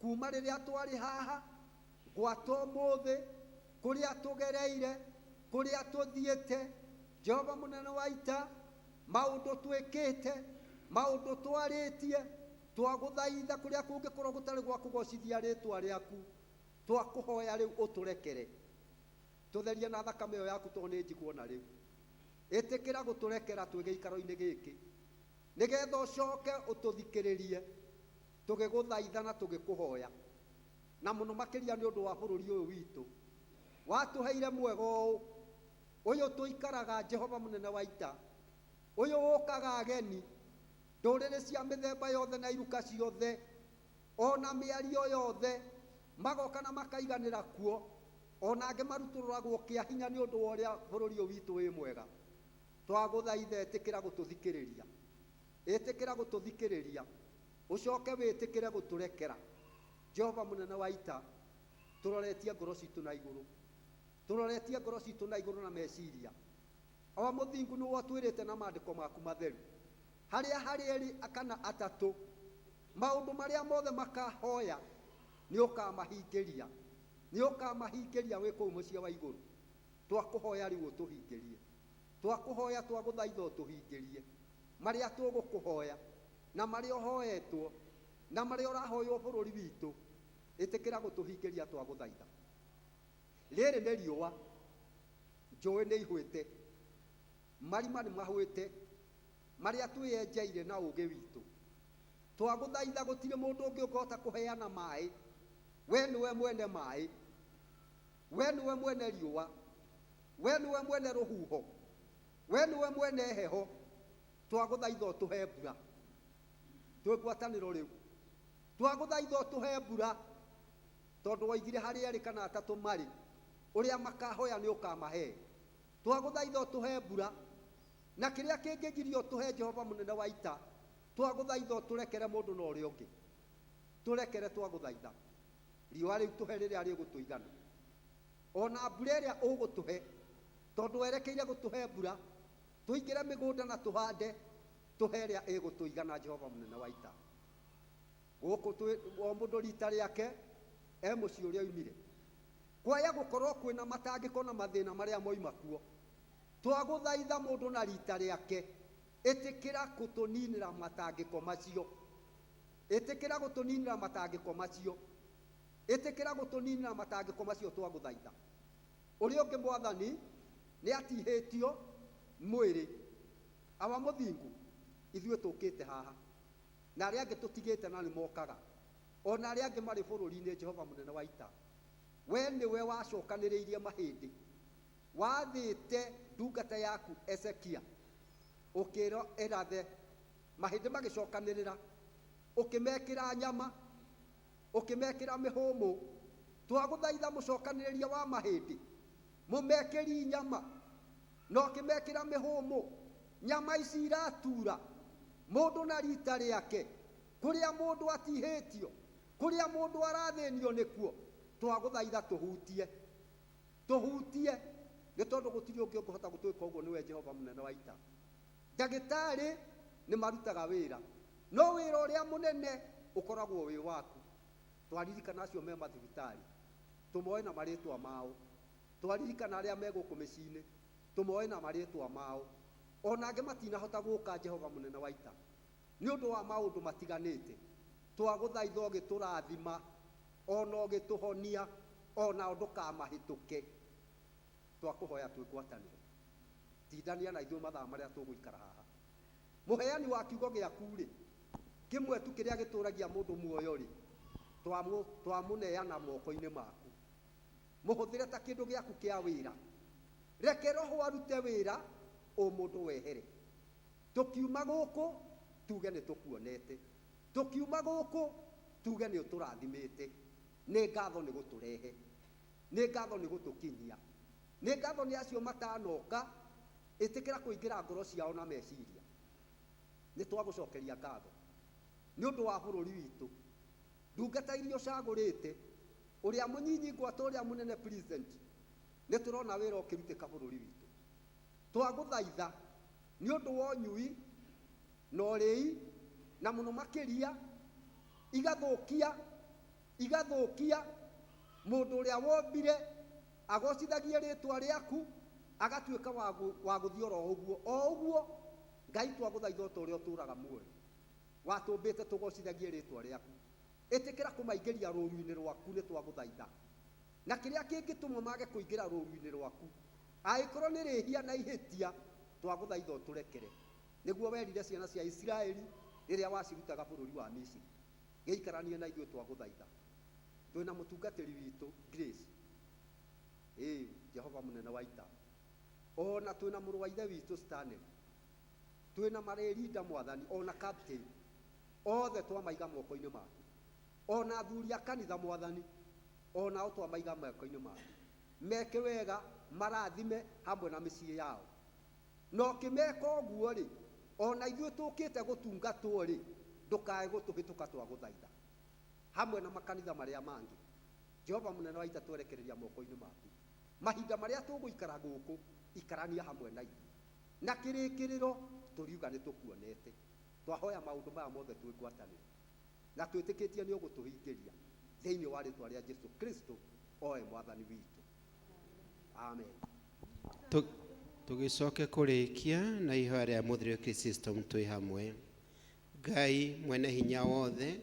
kuma rĩrĩa twarĩ haha gwata ũmũthĩ, kũrĩa tũgereire, kũrĩa tũthiĩte. Jehova mũnene wa ita, maũndũ twĩkĩte, maũndũ twarĩtie, twagũthaitha kũrĩa kũngĩkorwo gũtarĩ gwa kũgocithia rĩtwa rĩaku, twakũhoya rĩu ũtũrekere, tũtherie na thakame ĩyo yaku tondũ nĩ njiguo na rĩu. Ĩtĩkĩra gũtũrekera twĩ gĩikaro-inĩ gĩkĩ nĩgetha ũcoke ũtũthikĩrĩrie tũgĩgũthaitha na tũgĩkũhoya, na mũno makĩria nĩ ũndũ wa bũrũri ũyũ witũ watũheire mwega ũũ ũyũ tũikaraga. Jehova mũnene wa ita, ũyũ ũkaga ageni ndũrĩrĩ cia mĩthemba yothe na iruka ciothe ona mĩario yothe, magoka na makaiganĩra kuo, ona angĩ marutũrũragwo kĩa hinya nĩ ũndũ wa ũrĩa bũrũri ũyũ witũ wĩ mwega. Twagũthaitha ĩtĩkĩra gũtũthikĩrĩria, ĩtĩkĩra gũtũthikĩrĩria, ũcoke wĩtĩkĩre gũtũrekera. Jehova mũnene wa ita, tũroretie ngoro citũ na igũrũ, tũroretie ngoro citũ na igũrũ na meciria. Awa mũthingu nĩwe ũtwĩrĩte na maandĩko maku matheru, harĩa harĩ erĩ kana atatũ, maũndũ marĩa mothe makahoya nĩ ũkamahingĩria, nĩ ũkamahingĩria wĩ kũu mũciĩ wa igũrũ. Twakũhoya rĩu ũtũhingĩrie, twakũhoya twagũthaitha ũtũhingĩrie marĩa tũgũkũhoya na marĩa ũhoetwo na marĩa ũrahoywo bũrũri witũ. Ĩtĩkĩra gũtũhingĩria twagũthaitha. Rĩrĩ nĩ riũa, njũĩ nĩ ihwĩte, marima nĩ mahwĩte, marĩa twĩyenjeire na ũũgĩ witũ. Twagũthaitha gũtirĩ mũndũ ũngĩ ũngĩhota kũheana maĩ, we nĩwe mwene maĩ, we nĩwe mwene riũa, we nĩwe mwene rũhuho, we nĩwe mwene heho. Twagũthaitha ũtũhe mbura twĩ ngwatanĩro rĩu, twagũthaitha ũtũhe mbura tondũ waigire harĩ erĩ kana atatũ marĩ ũrĩa makahoya nĩ ũkamahe. Twagũthaitha ũtũhe mbura na kĩrĩa kĩngĩgiria ũtũhe. Jehova mũnene wa ita, twagũthaitha ũtũrekere mũndũ na ũrĩa ũngĩ, tũrekere twagũthaitha. Riũa rĩu tũhe rĩrĩa rĩgũtũigana, ona mbura ĩrĩa ũgũtũhe, tondũ werekeire gũtũhe mbura tũingĩre mĩgũnda na tũhande, tũhe ĩrĩa ĩgũtũigana. Jehova mũnene wa ita, gũkũ o mũndũ rita rĩake e mũciĩ ũrĩa oimire, kwaya gũkorwo kwĩna matangĩko na mathĩna marĩa moima kuo, twagũthaitha mũndũ na rita rĩake ĩtĩkĩra gũtũninĩra matangĩko macio, ĩtĩkĩra gũtũninĩra matangĩko macio, ĩtĩkĩra gũtũninĩra matangĩko macio twagũthaitha. Ũrĩa ũngĩ mwathani nĩ atihĩtio mwĩrĩ, awa mũthingu, ithuĩ tũkĩte haha na arĩa angĩ tũtigĩte na nĩ mokaga, ona arĩa angĩ marĩ bũrũri-inĩ. Jehova mũnene wa ita, we nĩwe wacokanĩrĩirie mahĩndĩ, wathĩte ndungata yaku Ezekia, ũkĩra ĩrathe mahĩndĩ magĩcokanĩrĩra, ũkĩmekĩra nyama, ũkĩmekĩra mĩhũmũ. Twagũthaitha mũcokanĩrĩria wa mahĩndĩ. Mũmekĩri nyama na ũkĩmekĩra mĩhũmũ. Nyama ici iratura mũndũ na rita rĩake, kũrĩa mũndũ atihĩtio, kũrĩa mũndũ arathĩnio nĩkuo, twagũthaitha tũhutie, tũhutie, nĩ tondũ gũtirĩ ũngĩ ũngĩhota gũtwĩka ũguo nĩwe Jehova mũnene wa ita. Ndagĩtarĩ nĩ marutaga wĩra, no wĩra ũrĩa mũnene ũkoragwo wĩ waku. Twaririkana acio me mathibitarĩ, tũmoe na marĩtwa mao. Twaririkana arĩa me gũkũ mĩciĩ-inĩ, tũmoe na marĩtwa mao. Ona angĩ matinahota gũka, Jehova mũnene wa ita, nĩ ũndũ wa maũndũ matiganĩte. Twagũthaitha ũgĩtũrathima ona ũgĩtũhonia, ona ndũkamahĩtũke. Twakũhoya twĩgwatanĩre, tindania na ithuĩ mathaa marĩa tũgũikara haha. Mũheani wa kiugo gĩaku rĩ, kĩmwe tu kĩrĩa gĩtũragia mũndũ muoyo rĩ, twamũneana moko-inĩ maku. Mũhũthĩre ta kĩndũ gĩaku kĩa wĩra. Reke roho arute wĩra, ũmũndũ wehere. Tũkiuma gũkũ tuge nĩ tũkuonete, tũkiuma gũkũ tuge nĩ ũtũrathimĩte. Nĩ ngatho nĩ gũtũrehe, nĩ ngatho nĩ gũtũkinyia, nĩ ngatho nĩ acio matanoka. Ĩtĩkĩra kũingĩra ngoro ciao na meciria. Nĩ twagũcokeria ngatho nĩ ũndũ wa bũrũri witũ, ndungata iria ũcagũrĩte, ũrĩa mũnyinyi gwata ũrĩa mũnene president, nĩ tũrona wĩra ũkĩrutĩka bũrũri witũ. Twagũthaitha nĩ ũndũ wa ũnyui na ũrĩi, na mũno makĩria igathũkia, igathũkia mũndũ ũrĩa wombire agocithagie rĩtwa rĩaku, agatuĩka wa gũthiĩ oro ũguo o ũguo. Ngai, twagũthaitha o ta ũrĩa ũtũũraga muoyo, watũmbĩte tũgocithagie rĩtwa rĩaku, ĩtĩkĩra kũmaingĩria rũũru-inĩ rwaku. Nĩ twagũthaitha na kĩrĩa kĩngĩtũma mage kũingĩra rũũru-inĩ rwaku, angĩkorwo nĩ rĩhia na ihĩtia, twagũthaitha ũtũrekere. Nĩguo werire ciana cia Isiraeli rĩrĩa wacirutaga bũrũri wa Misiri. Gĩikaranie na ithuĩ, twagũthaitha. Twĩna mũtungatĩri witũ Grace, ĩĩ Jehova mũnene wa ita, ona twĩna mũrũ wa ithe witũ Stanley, twĩna marĩrinda mwathani, ona captain, othe twamaiga moko-inĩ maku. Ona athuri a kanitha mwathani, onao twamaiga moko-inĩ maku. Meke wega, marathime hamwe na mĩciĩ yao. Na ũkĩmeka ũguo rĩ, ona ithuĩ tũkĩte gũtungatwo rĩ, ndũkae gũtũhĩtũka, twagũthaitha, hamwe na makanitha marĩa mangĩ. Jehova mũnene wa ita, twerekereria moko-inĩ maku mahinda marĩa tũgũikara gũkũ, ikarania hamwe na ithuĩ, na kĩrĩkĩrĩro tũriuga nĩ tũkuonete. Twahoya maũndũ maya mothe twĩ ngwatanĩro na twĩtĩkĩtie nĩ ũgũtũhingĩria, thĩinĩ wa rĩtwa rĩa Jesu Kristo oe mwathani witũ, amen. Tũgĩcoke kũrĩkia na ihoya rĩa Mũthiri System twĩ hamwe. Ngai mwene hinya wothe,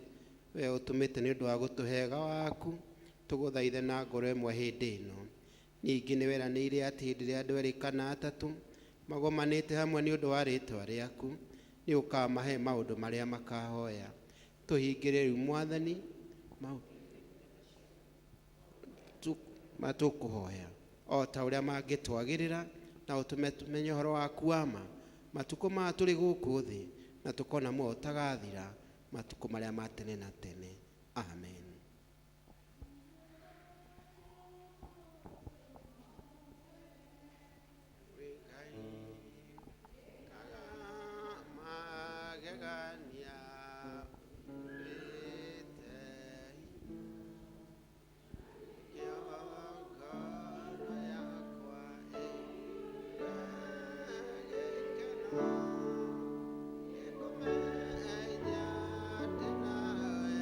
we ũtũmĩte nĩ ũndũ wa gũtũhe wega waku, tũgũthaithe na ngoro ĩmwe hĩndĩ ĩno. Ningĩ nĩ weranĩire atĩ hĩndĩ ĩrĩa andũ erĩ kana atatũ magomanĩte hamwe nĩ ũndũ wa rĩtwa rĩaku, nĩ ũkamahe maũndũ marĩa makahoya. Tũhingĩre rĩu mwathani matũkũhoya o ta ũrĩa mangĩtwagĩrĩra, na ũtũme tũmenye ũhoro waku wa ma matukũ maya tũrĩ gũkũ thĩ, na tũkona muoyo ũtagathira matukũ marĩa ma tene na tene. Amen. Magegania ngoro yakwa ĩgĩkeno nĩkũmenya ndĩ nawe.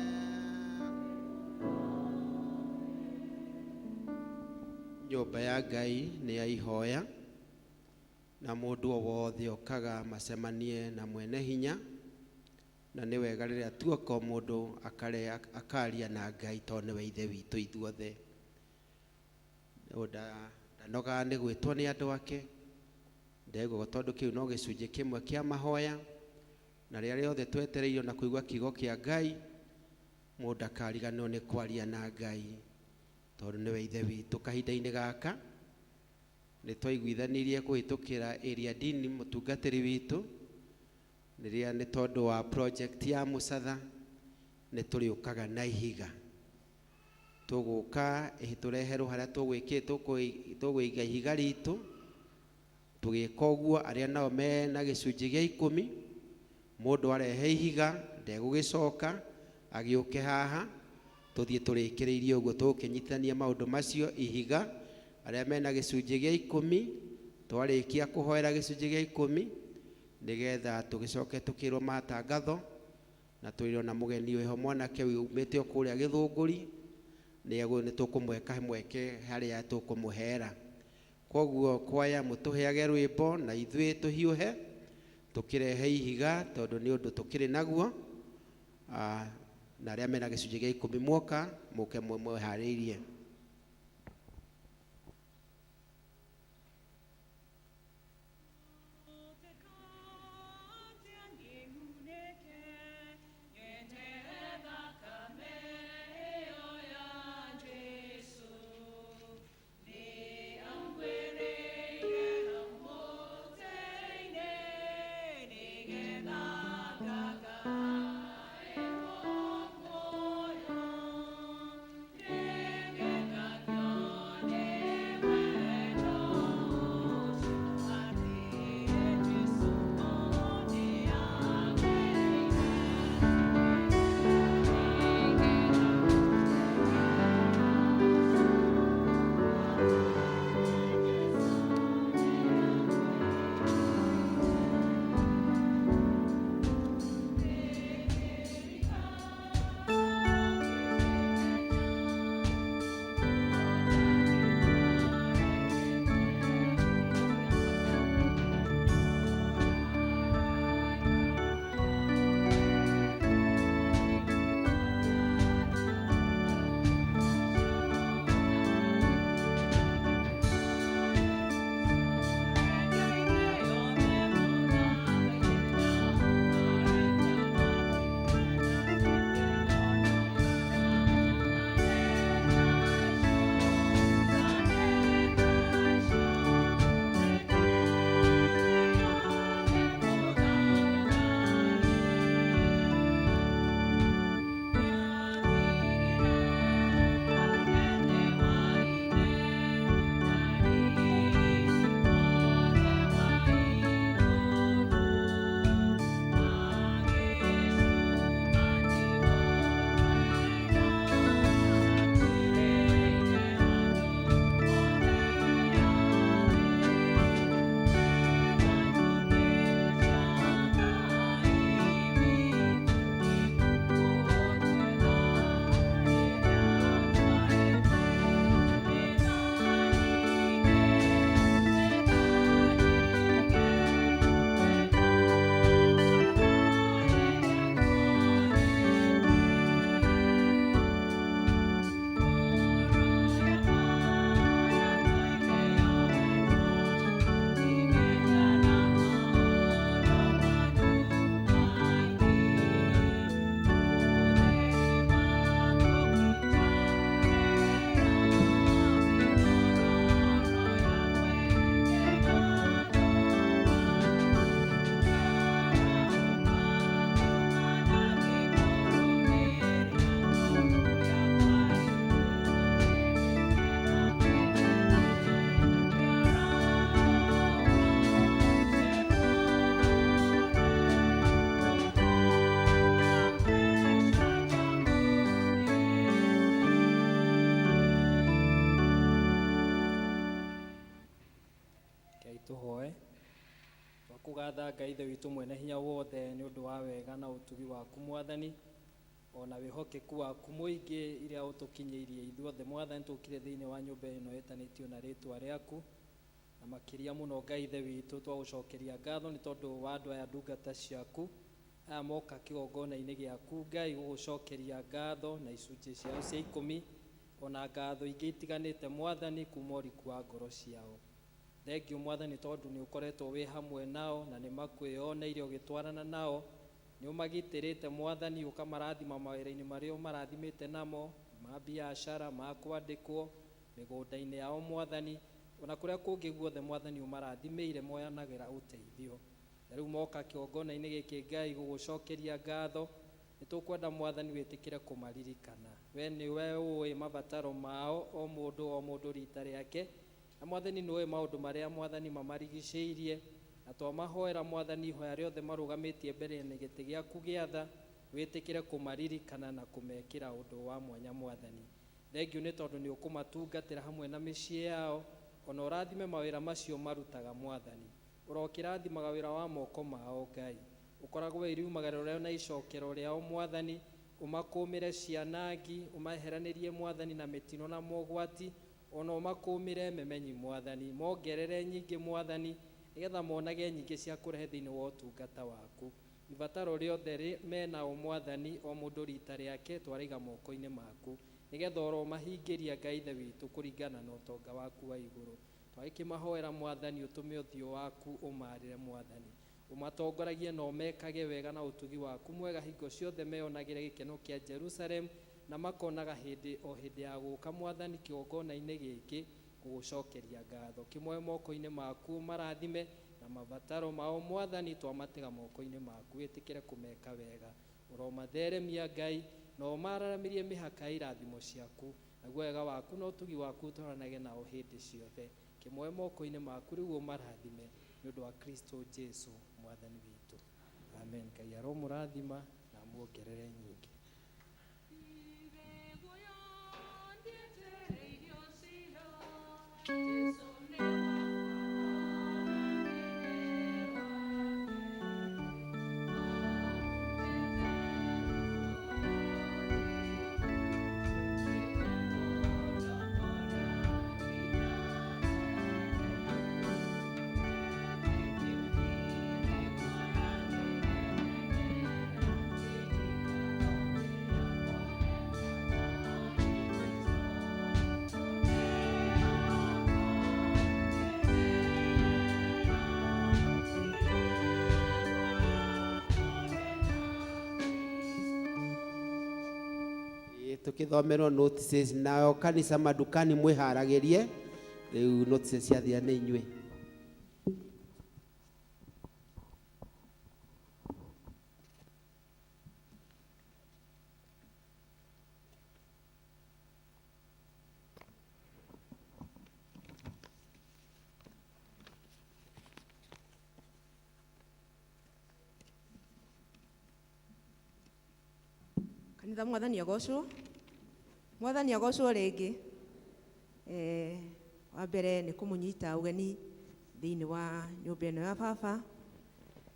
Nyũmba ya Ngai nĩ ya ihoya, na mũndũ o wothe okaga macemanie na mwene hinya, na nĩ wega rĩrĩa tuoka o mũndũ akaria na Ngai, tondũ nĩwe ithe witũ ithuothe. Ndanogaga nĩ gwĩtwo nĩ andũ ake ndegwo, tondũ kĩu no gĩcunjĩ kĩmwe kĩa mahoya, na rĩrĩa rĩothe twetereirio na kũigua kiugo kĩa Ngai, mũndũ akariganĩrwo nĩ kwaria na Ngai, tondũ nĩwe ithe witũ. Kahinda-inĩ gaka nĩ twaiguithanirie kũhĩtũkĩra area dini mũtungatĩri witũ, rĩrĩa nĩ tondũ wa project ya mũcatha nĩ tũrĩũkaga na ihiga. Tũgũka tũreherwo harĩa tũgũiga ihiga ritũ. Tũgĩka ũguo arĩa nao mena gĩcunjĩ gĩa 10, mũndũ arehe ihiga ndegũgĩcoka agĩũke haha, tũthiĩ tũrĩkĩrĩirie ũguo tũgũkĩnyitithania maũndũ macio. Ihiga arĩa mena gĩcunjĩ gĩa 10, twarĩkia kũhoera gĩcunjĩ gĩa 10 nĩgetha tũgĩcoke tũkĩrwo matangatho, na twĩrwo na mũgeni wĩho mwanake umĩte o kũrĩa Gĩthũngũri, nĩ tũkũmũhe kamweke harĩa tũkũmũhera. Koguo kwaya mũtũheage rwĩmbo na ithuĩ tũhiũhe tũkĩrehe ihiga, tondũ nĩ ũndũ tũkĩrĩ naguo. Na arĩa mena gĩcunjĩ gĩa 10 mwoka mũke mwĩharĩirie. Tũhoe. Twakũgatha Ngai Ithe witũ mwene hinya wothe nĩ ũndũ wa wega na ũtugi waku Mwathani, ona wĩhokeku waku mũingĩ iria ũtũkinyĩirie ithuothe Mwathani, tũkire thĩinĩ wa nyũmba ĩno ĩtanĩtio na rĩtwa rĩaku, na makĩria mũno Ngai Ithe witũ twagũcokeria ngatho nĩ tondũ wa andũ aya ndungata ciaku aya moka kĩgongona-inĩ gĩaku Ngai gũgũcokeria ngatho na icunjĩ ciao cia 10 ona ngatho ingĩ itiganĩte Mwathani kuma ũriku wa ngoro ciao. Thengiũ Mwathani tondũ nĩ ũkoretwo wĩ hamwe nao na nĩ makwĩyoneire ũgĩtwarana nao, nĩ ũmagitĩrĩte Mwathani, ũkamarathima mawĩra-inĩ marĩa ũmarathimĩte namo ma biacara, ma kwandĩkwo mĩgũnda-inĩ yao Mwathani, ona kũrĩa kũngĩ guothe Mwathani ũmarathimĩire moyanagĩra ũteithio. Na rĩu moka kĩgongona-inĩ gĩkĩ Ngai gũgũcokeria ngatho Nĩ tũkwenda Mwathani wĩtĩkĩre kũmaririkana. We nĩwe ũĩ mabataro mao, o mũndũ o mũndũ rita rĩake, na Mwathani nĩ ũĩ maũndũ marĩa Mwathani mamarigicĩirie, na twamahoera Mwathani ihoya rĩothe marũgamĩtie mbere na gĩtĩ gĩaku gĩa tha, wĩtĩkĩre kũmaririkana na kũmekĩra ũndũ wa mwanya Mwathani. Thengiũ nĩ tondũ nĩ ũkũmatungatĩra hamwe na mĩciĩ yao, ona ũrathime mawĩra macio marutaga Mwathani. Ũrokĩrathimaga wĩra wa moko mao Ngai. Ũkoragwo iriumagarĩro rĩao na icokero rĩao Mwathani, ũmakũmĩre cianangi, ũmaeheranĩrie Mwathani na mĩtino na mogwati, ona ũmakũmĩre memenyi Mwathani, mongerere nyingĩ Mwathani, nĩgetha monage nyingĩ cia kũrehe thĩinĩ wa ũtungata waku. Ibataro rĩothe menao Mwathani, o mũndũ rita rĩake twaraiga moko-inĩ maku, nĩgetha oro mahingĩria Ngai Ithe witũ kũringana na ũtonga waku wa igũrũ. Twagĩkĩmahoera Mwathani, ũtũme ũthiũ waku ũmarĩre Mwathani, ũmatongoragie na ũmekage wega na ũtugi waku mwega hingo ciothe, meyonagĩre gĩkeno kĩa Jerusalem na makonaga hĩndĩ o hĩndĩ ya gũka Mwathani kĩgongona-inĩ gĩkĩ gũgũcokeria ngatho. Kĩmoe moko-inĩ maku marathime na mabataro mao Mwathani, twamatega moko-inĩ maku, wĩtĩkĩre kũmeka wega. Ũromatheremia Ngai na ũmararamĩrie mĩhaka ya irathimo ciaku, naguo wega waku na ũtugi waku ũtwaranage nao hĩndĩ ciothe. Kĩmoe moko-inĩ maku rĩu ũmarathime nĩ ũndũ wa Kristo Jesu Mwathani witũ. Amen. Ngai aromũrathima na amuongerere nyingĩ. Tukithomerwo notices nao kanitha madukani mwiharagirie riu notices ciathira nĩ inyuĩ. Kanitha Mwathani agocwo, Mwathani agocwo rĩngĩ. Wa mbere nĩ kũmũnyita ũgeni thĩinĩ wa nyũmba ĩno ya baba,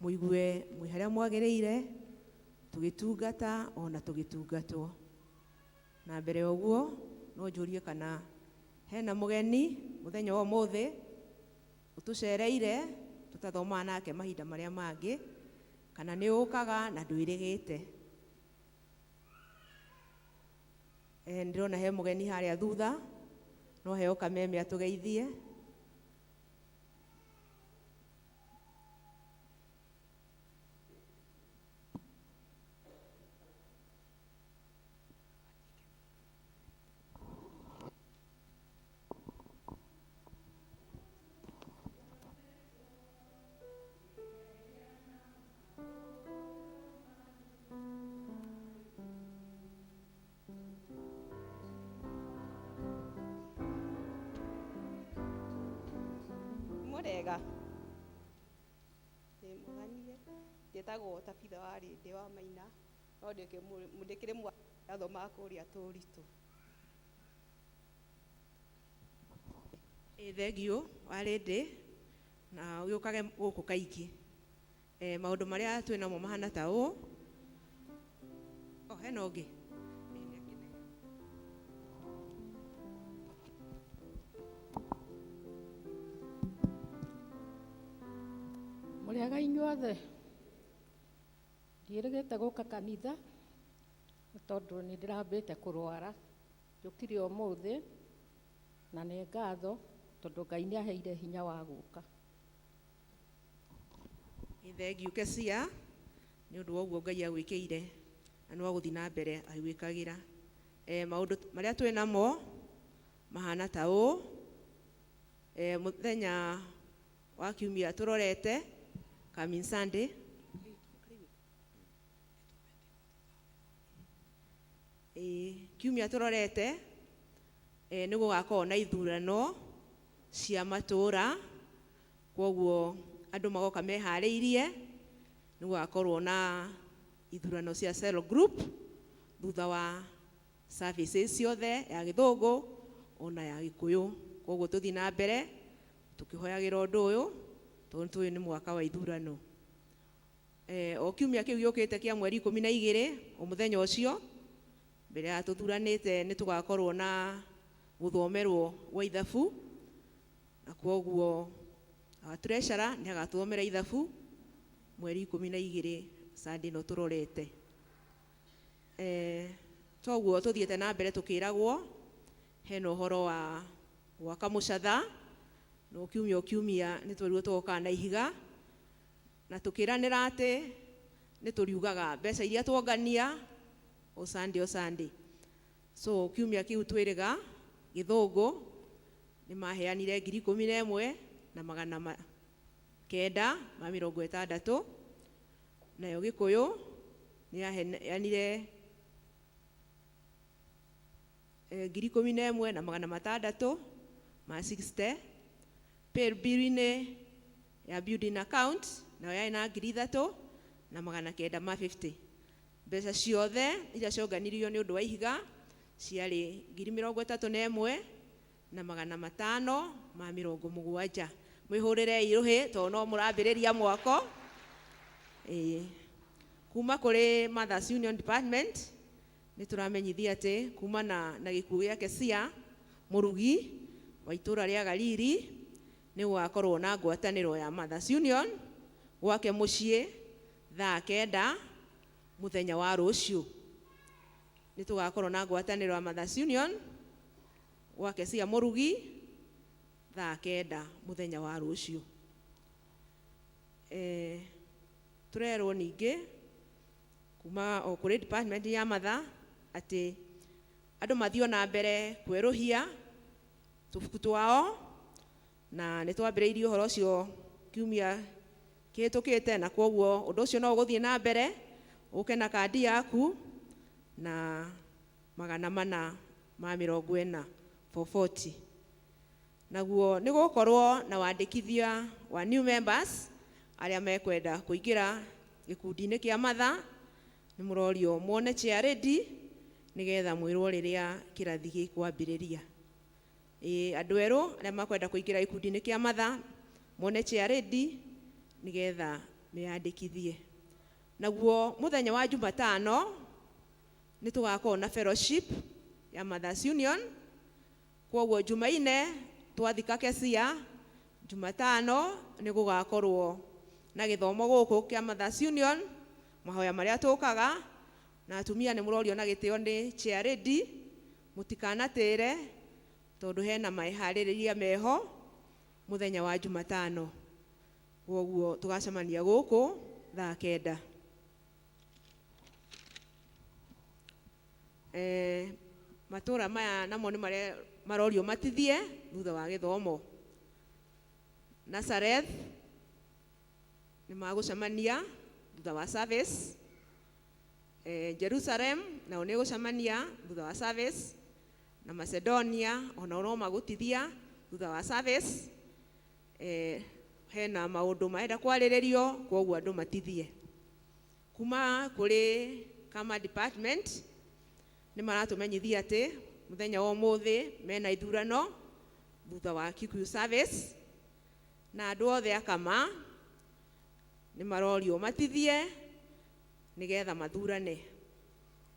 mũigue mwĩ harĩa mwagĩrĩire, tũgĩtungata ona tũgĩtungatwo. Na mbere ya ũguo no njũrie kana hena mũgeni mũthenya wa ũmũthĩ ũtũcereire tũtathomaga nake mahinda marĩa mangĩ, kana nĩ ũkaga na ndwĩrĩgĩte. Ndĩrona he mũgeni harĩa thutha, no heo kameme atũgeithie. Mũrega mũganie, njĩtagwo Tabitha wa Rĩndĩ wa Maina, no ndĩkĩrĩ athomaga kũrĩa Tũritũ. Ĩ thengiũ wa Rĩndĩ, na ũgĩũkage gũkũ kaingĩ. Maũndũ marĩa twĩ namo mahana ta ũũ. O hena ũngĩ. Mũrĩega inyuothe, ndiĩrĩgĩte gũka kanitha nĩ tondũ nĩ ndĩrambĩte kũrwara. Njũkire ũmũthĩ na nĩ ngatho tondũ Ngai nĩ aheire hinya wa gũka. Ĩ thengiũ Kesia nĩ ũndũ wa ũguo Ngai agwĩkĩire na no agũthiĩ na mbere agĩgwĩkagĩra. Maũndũ marĩa twĩ namo mahana ta ũũ. Mũthenya wa kiumia tũrorete coming Sunday. Ĩĩ, kiumia tũrorete nĩ gũgakorwo na ithurano cia matũũra, kwoguo andũ magoka meharĩirie. Nĩ gũgakorwo na ithurano cia cell group thutha wa services ciothe, ya Gĩthũngũ ona ya Gĩkũyũ. Kwoguo tũthiĩ na mbere tũkĩhoyagĩra ũndũ ũyũ, tondũ tũĩ nĩ mwaka wa ithurano. O kiumia kĩu gĩũkĩte kĩa mweri 12, o mũthenya ũcio mbere ya tũthuranĩte, nĩ tũgakorwo na gũthomerwo gwa ithabu, na kwoguo our treasurer nĩ agatũthomera ithabu mweri 12, Sunday ĩno tũrorete. Toguo tũthiĩte na mbere tũkĩragwo hena ũhoro wa gwaka mũcatha, no kiumia o kiumia nĩ twerirwo tũgokaga na ihiga, na tũkĩranĩra atĩ nĩ tũriugaga mbeca iria tuongania o Sunday o Sunday. So kiumia kĩu twĩrĩga Gĩthũngũ nĩ maheanire 11,960, nayo Gĩkũyũ nĩ yaheanire 11,660. Paybill-inĩ ya building account nayo yarĩ na 3,950. Mbeca ciothe iria cionganirio nĩ ũndũ wa ihiga ciarĩ 31,570. Mwĩhũrĩrei rũhĩ tondũ no mũrambĩrĩria mwako. Ĩĩ, kuma kũrĩ Mothers Union Department nĩ tũramenyithia atĩ kumana na gĩkuũ gĩake cia mũrugi wa itũũra rĩa Galili, nĩ gũgakorwo na ngwatanĩro ya Mothers Union gwake mũciĩ thaa 9 mũthenya wa rũciũ. Nĩ tũgakorwo na ngwatanĩro ya Mothers Union gwake cia mũrugi thaa 9 mũthenya wa rũciũ. Tũrerwo ningĩ kuma o kũrĩ department ya Mother atĩ andũ mathiĩ na mbere kwerũhia tũbuku twao, na nĩ twambĩrĩirie ũhoro ũcio kiumia kĩhĩtũkĩte, na kwoguo ũndũ ũcio no ũgũthiĩ na mbere. Ũke na kandi yaku na 440, 440. Naguo nĩ gũkorwo na wandĩkithia wa new members arĩa mekwenda kũingĩra gĩkundi-inĩ kĩa Mother. Nĩ mũrorio muone chair ready nĩgetha mwĩrwo rĩrĩa kĩrathi gĩkwambĩrĩria. Ĩĩ, andũ erũ arĩa makwenda kũingĩra gĩkundi-inĩ kĩa Mother mone chair ready nĩgetha meyandĩkithie. Naguo mũthenya wa Jumatano nĩ tũgakorwo na fellowship ya Mothers Union. Kwoguo Jumaine twathika Kesia, Jumatano nĩ gũgakorwo na gĩthomo gũkũ kĩa Mothers Union, mahoya marĩa tũkaga, na atumia nĩ mũrorio na gĩtĩo nĩ chair lady mũtikanatĩre, tondũ hena meharĩrĩria meho mũthenya wa Jumatano. Kwoguo tũgacemania gũkũ thaa 9. Matũra maya namo nĩ marorio matithie thutha wa gĩthomo. Nazareth nĩ magũcemania thutha wa service. Jerusalem nao nĩ gũcemania thutha wa service, na Macedonia onao no magũtithia thutha wa service. Hena maũndũ marenda kwarĩrĩrio, kwoguo andũ matithie. Kuma kũrĩ Kama department nĩ maratũmenyithia atĩ mũthenya wa ũmũthĩ mena ithurano thutha wa Kikuyu service, na andũ othe akama nĩ marorio matithie nĩgetha mathurane.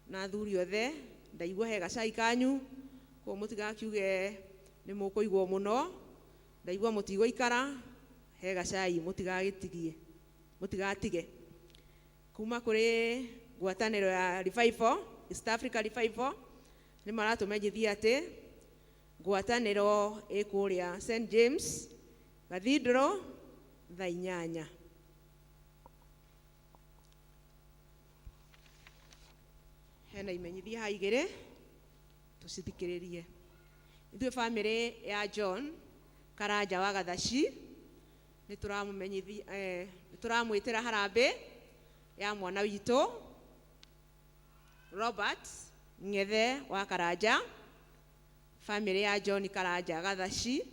Na athuri othe, ndaigua he gacai kanyu, koguo mũtigakiuge nĩ mũkũigwo mũno. Ndaigua mũtigũikara, he gacai, mũtigagĩtigie, mũtigatige. Kuma kũrĩ ngwatanĩro ya Revival, East Africa Revival, nĩ maratũmenyithia atĩ ngwatanĩro ĩ kũrĩa St James Cathedral thaa 8. Hena imenyithia haha igĩrĩ, tũcithikĩrĩrie. Ithuĩ bamĩrĩ ya John Karanja wa Gathaci nĩ tũramũmenyithia, nĩ tũramwĩtĩra harambĩ ya mwana witũ Robert. Ng'ethe wa Karanja, bamĩrĩ ya John Karanja Gathaci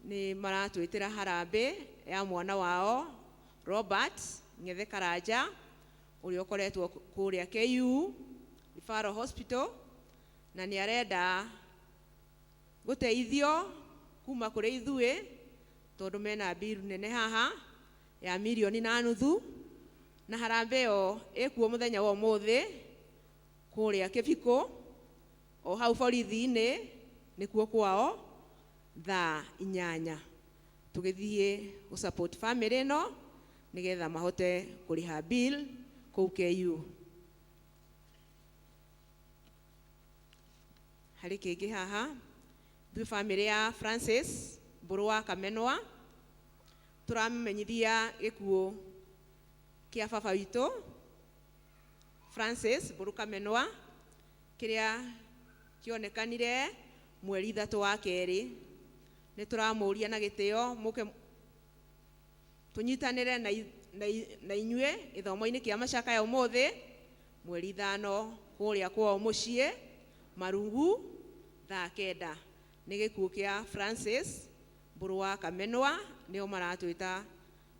nĩ maratwĩtĩra harambĩ ya mwana wao Robert Ng'ethe Karanja ũrĩa ũkoretwo kũrĩa KU Referral Hospital, na nĩ arenda gũteithio kuma kũrĩ ithuĩ tondũ mena mbiru nene haha ya mirioni na nuthu, na harambĩ ĩyo ĩkuo mũthenya wa ũmũthĩ kũrĩa Kĩbikũ o hau borithi-inĩ nĩkuo kwao thaa 8. Tũgĩthiĩ gũ support family ĩno nĩgetha mahote kũrĩha bill kũu KU. Harĩ kĩngĩ haha, ithuĩ family ya Francis Mbũrũ wa Kamenwa tũramenyithia gĩkuũ kĩa baba witũ Francis Mbũrũ Kamenwa kĩrĩa kĩonekanire mweri 3 wa kerĩ. Nĩ tũramũria na gĩtĩo mũke tũnyitanĩre na inyuĩ gĩthomo-inĩ kĩa macakaya ũmũthĩ mweri 5 kũrĩa kwao mũciĩ Marungu thaa 9. Nĩ gĩkuũ kĩa Francis Mbũrũ wa Kamenwa, nĩo maratwĩta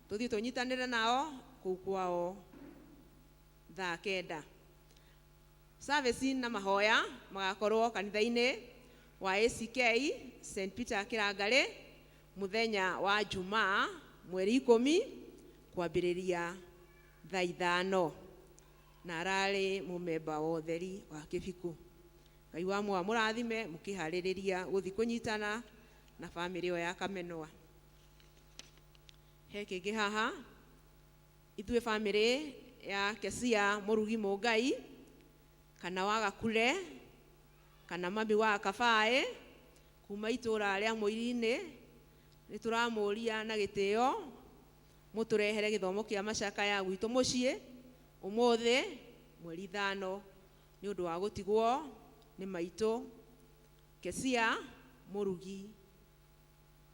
tũthiĩ tũnyitanĩre nao kũu kwao thaa 9. Service na mahoya magakorwo kanitha-inĩ wa ACK St Peter Kĩrangarĩ mũthenya wa Jumaa mweri 10 kwambĩrĩria thaa 5, na ararĩ mũmemba wa ũtheri wa Kĩbikũ. Ngai wa mwa mũrathime mũkĩharĩrĩria gũthiĩ kũnyitana na bamĩrĩ ĩyo ya Kamenwa. He kĩngĩ haha, ithuĩ bamĩrĩ ya Kesia Mũrugi Mũngai kana wa Gakure kana mami wa Kabaĩ kuma itũra rĩa Mũirinĩ, nĩ tũramũria na gĩtĩo mũtũrehere gĩthomo kĩa macakaya gwitũ mũciĩ ũmũthĩ mweri 5 nĩ ũndũ wa gũtigwo nĩ maitũ Kesia Mũrugi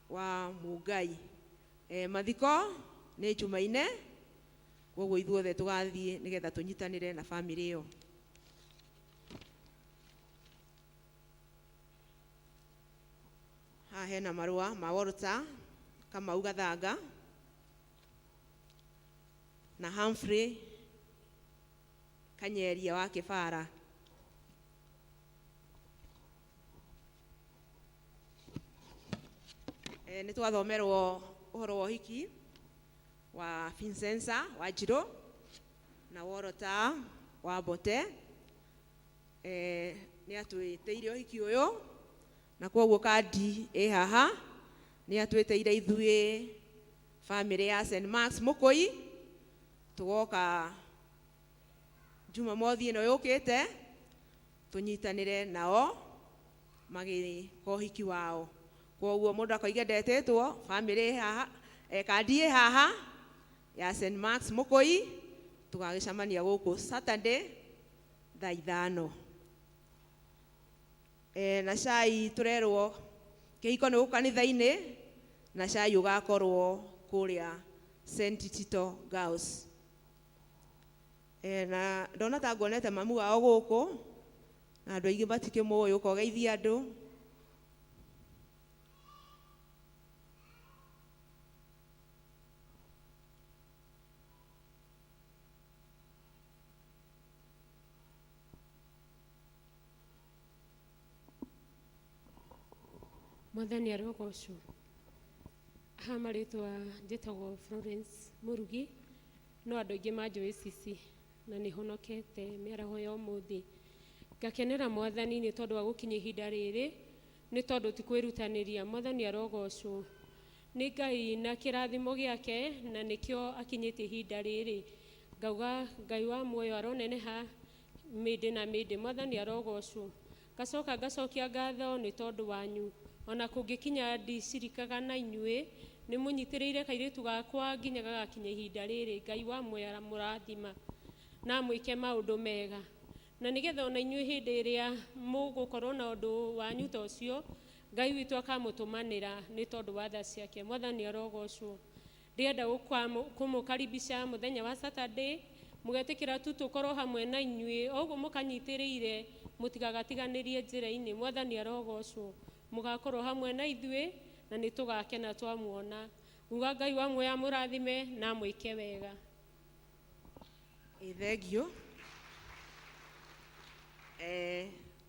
wa Mũngai. Mathiko nĩ Jumaine, koguo ithuothe tũgathiĩ nĩgetha tũnyitanĩre na bamĩrĩ ĩyo. Haha hena marũa ma Walter Kamau Gathanga na Humphrey Kanyeria wa Kĩbara. Nĩ twathomerwo ũhoro wa ũhiki wa Vincenza wa Njirũ na Walter wa Mbote. Nĩ atwĩtĩire ũhiki ũyũ na kwoguo kandi ĩ haha nĩ atwĩtĩire ithuĩ bamĩrĩ ya St Marks Mũkũi, tũgoka Jumamothi ĩno yũkĩte tũnyitanĩre nao magĩka ũhiki wao. Kwoguo mũndũ akoiga ndetĩtwo, bamĩrĩ ĩ haha, kandi ĩ haha ya St Marks Mũkũi, tũgagĩcemania gũkũ Saturday thaa 5. Na cai tũrerwo kĩhiko nĩ gũkũ kanitha-inĩ na cai ũgakorwo kũrĩa St Tito Girls. Na ndona ta nguonete mamu wao gũkũ na andũ aingĩ matikĩmũĩ, ũka ũgeithie andũ. Mwathani arogocwo. Haha marĩtwa njĩtagwo Florence Mũrugi, no andũ aingĩ manjũĩ Cici, na nĩ honokete mĩaraho ya ũmũthĩ. Ngakenera Mwathani nĩ tondũ wa gũkinya ihinda rĩrĩ, nĩ tondũ ti kwĩrutanĩria. Mwathani arogocwo. Nĩ Ngai na kĩrathimo gĩake, na nĩkĩo akinyĩtie ihinda rĩrĩ. Ngauga Ngai wa muoyo aroneneha mĩndĩ na mĩndĩ. Mwathani arogocwo. Ngacoka ngacokia ngatho nĩ tondũ wanyu. Ona kũngĩkinya ndicirikaga na inyuĩ, nĩ mũnyitĩrĩire kairĩtu gakwa nginya gagakinya ihinda rĩrĩ. Ngai wa muoyo aramũrathima na amwĩke maũndũ mega. Na nĩgetha ona inyuĩ hĩndĩ ĩrĩa mũgũkorwo na ũndũ wanyu ta ũcio, Ngai witũ akamũtũmanĩra nĩ tondũ wa tha ciake. Mwathani arogocwo. Ndĩrenda kũmũkaribisha mũthenya wa Saturday, mũgetĩkĩra tu tũkorwo hamwe na inyuĩ, o ũguo mũkanyitĩrĩire Mũtigagatiganĩrie njĩra-inĩ. Mwathani arogocwo. Mũgakorwo hamwe na ithuĩ na nĩ tũgakena twamuona. Uga Ngai wa muoyo amũrathime na amwĩke wega. Ĩ thengio.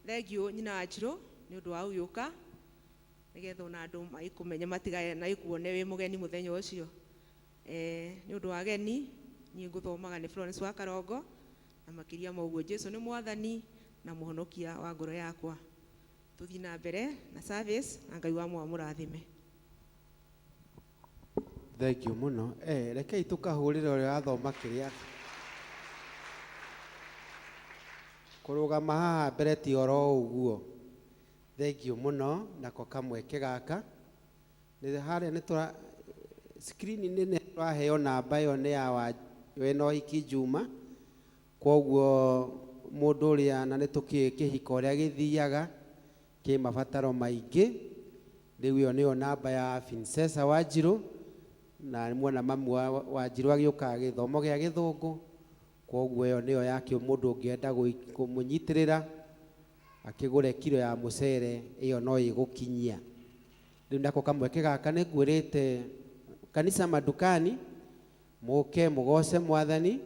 Thengio nyina wa Njirũ nĩ ũndũ wa gũgĩũka nĩgetha ona andũ magĩkũmenye matiganakuone wĩ mũgeni mũthenya ũcio. Nĩ ũndũ wa ageni niĩ ngũthomaga nĩ Florence wa Karongo, na makĩria ma ũguo Jesu nĩ mwathani na mũhonokia wa ngoro yakwa. Tũthiĩ na mbere na service na Ngai wa muoyo amũrathime. Thank you mũno. Rekei tũkahũrĩre ũrĩa wathoma kĩrĩa kũrũgama haha mbere ti oro ũguo. Thank you mũno nako kamweke gaka. Nĩ harĩa nĩ tũra screen nĩ tũraheo namba ĩyo nĩ ya wa wĩna ũhiki Juma. Kwoguo mũndũ ũrĩa na nĩ tũkĩũĩ kĩhiko ũrĩa gĩthiaga kĩ mabataro maingĩ. Rĩu ĩyo nĩyo namba ya Princessa Wanjirũ na muona mamu wa Wanjirũ agĩũka gĩthomo gĩa gĩthũngũ. Kwoguo ĩyo nĩyo yake mũndũ ũngĩenda kũmũnyitĩrĩra akĩgũre kiro ya mũcere ĩyo no ĩgũkinyia. Rĩu nako kamweke gaka nĩ ngwĩrĩte kanisa madukani mũke mũgoce mwathani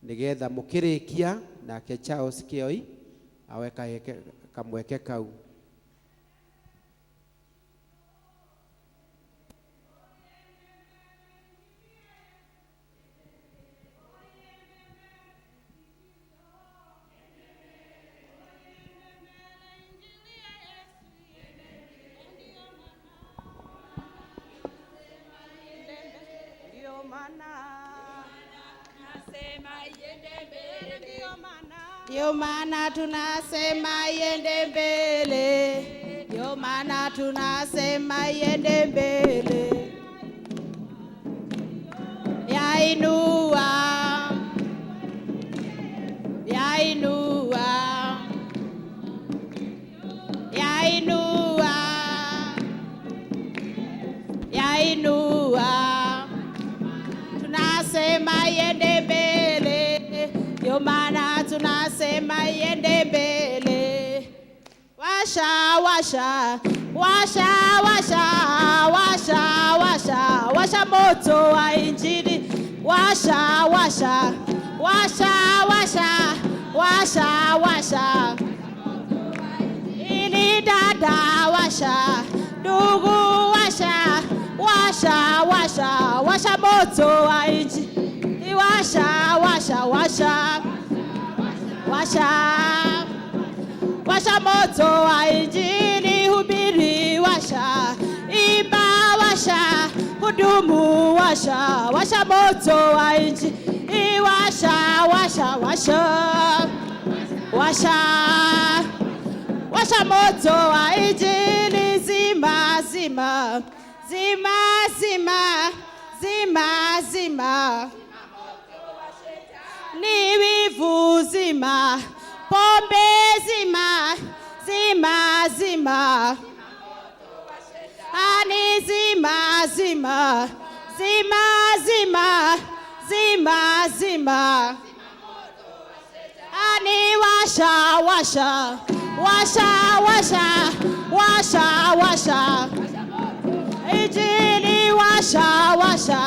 nĩgetha mũkĩrĩkia nake Charles Kĩoi awe kamweke kau. Ndio maana tunasema iende mbele, ndio maana tunasema iende mbele. Yainua, yainua, yainua, yainua. Tunasema iende mbele, ndio maana tunasema iende mbele. Washa, washa, washa, washa, washa, washa, washa moto wa Injili. Washa, washa, washa, washa, washa, washa. Ili dada washa, ndugu washa, washa, washa, washa moto wa Injili. Washa, washa, washa, washa, washa moto wa Injili. Hubiri washa, imba washa, hudumu washa, washa moto wa Injili. Washa, washa, washa, washa, washa moto wa Injili. Zima, zima, zima, zima, zima, zima. Ni wivu zima, pombe zima, zima, zima. Ani zima, zima, zima, zima, zima, zima. Ani washa, washa, washa, washa, washa, washa. Injili washa, washa,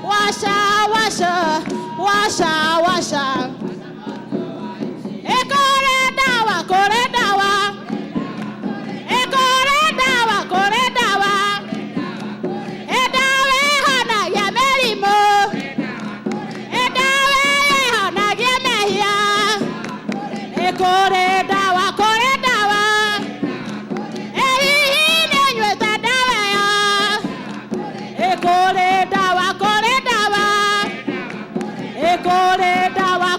washa, washa, washa, washa. Ekore dawa, kore dawa. Ekore dawa, kore dawa. Edawe hana ya merimo. Edawe hana ya mehia. Ekore dawa, kore dawa. Ehihi nenyweta dawa ya. Ekore dawa, kore dawa. Ekore dawa,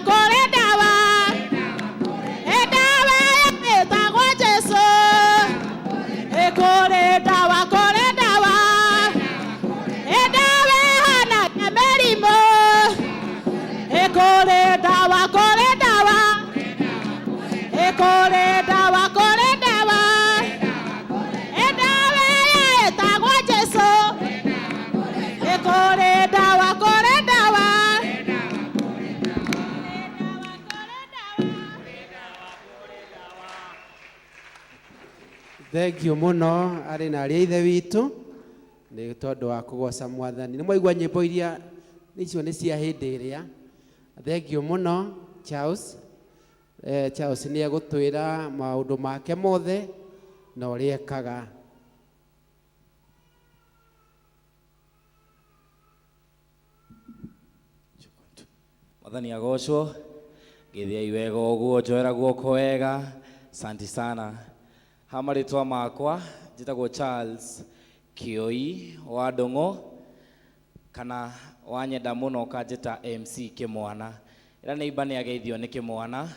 Thank you mũno arĩ na arĩ a ithe witũ nĩ tondũ wa kũgoca mwathani. Nĩ mwaigua nyĩmbo iria icio nĩ cia hĩndĩ ĩrĩa. Thank you mũno Charles. Charles nĩ egũtwĩra maũndũ make mothe na ũrĩa ekaga. Mwathani agocwo. Ngĩthiai wega ũguo, njoera guoko wega. Asante sana. Ha marĩtwa makwa njĩtagwo Charles Kĩoi wa Ndũng'ũ, kana wanyenda mũno ũkanjĩta MC Kĩmwana. Ĩra neighbor nĩ ageithio nĩ Kĩmwana.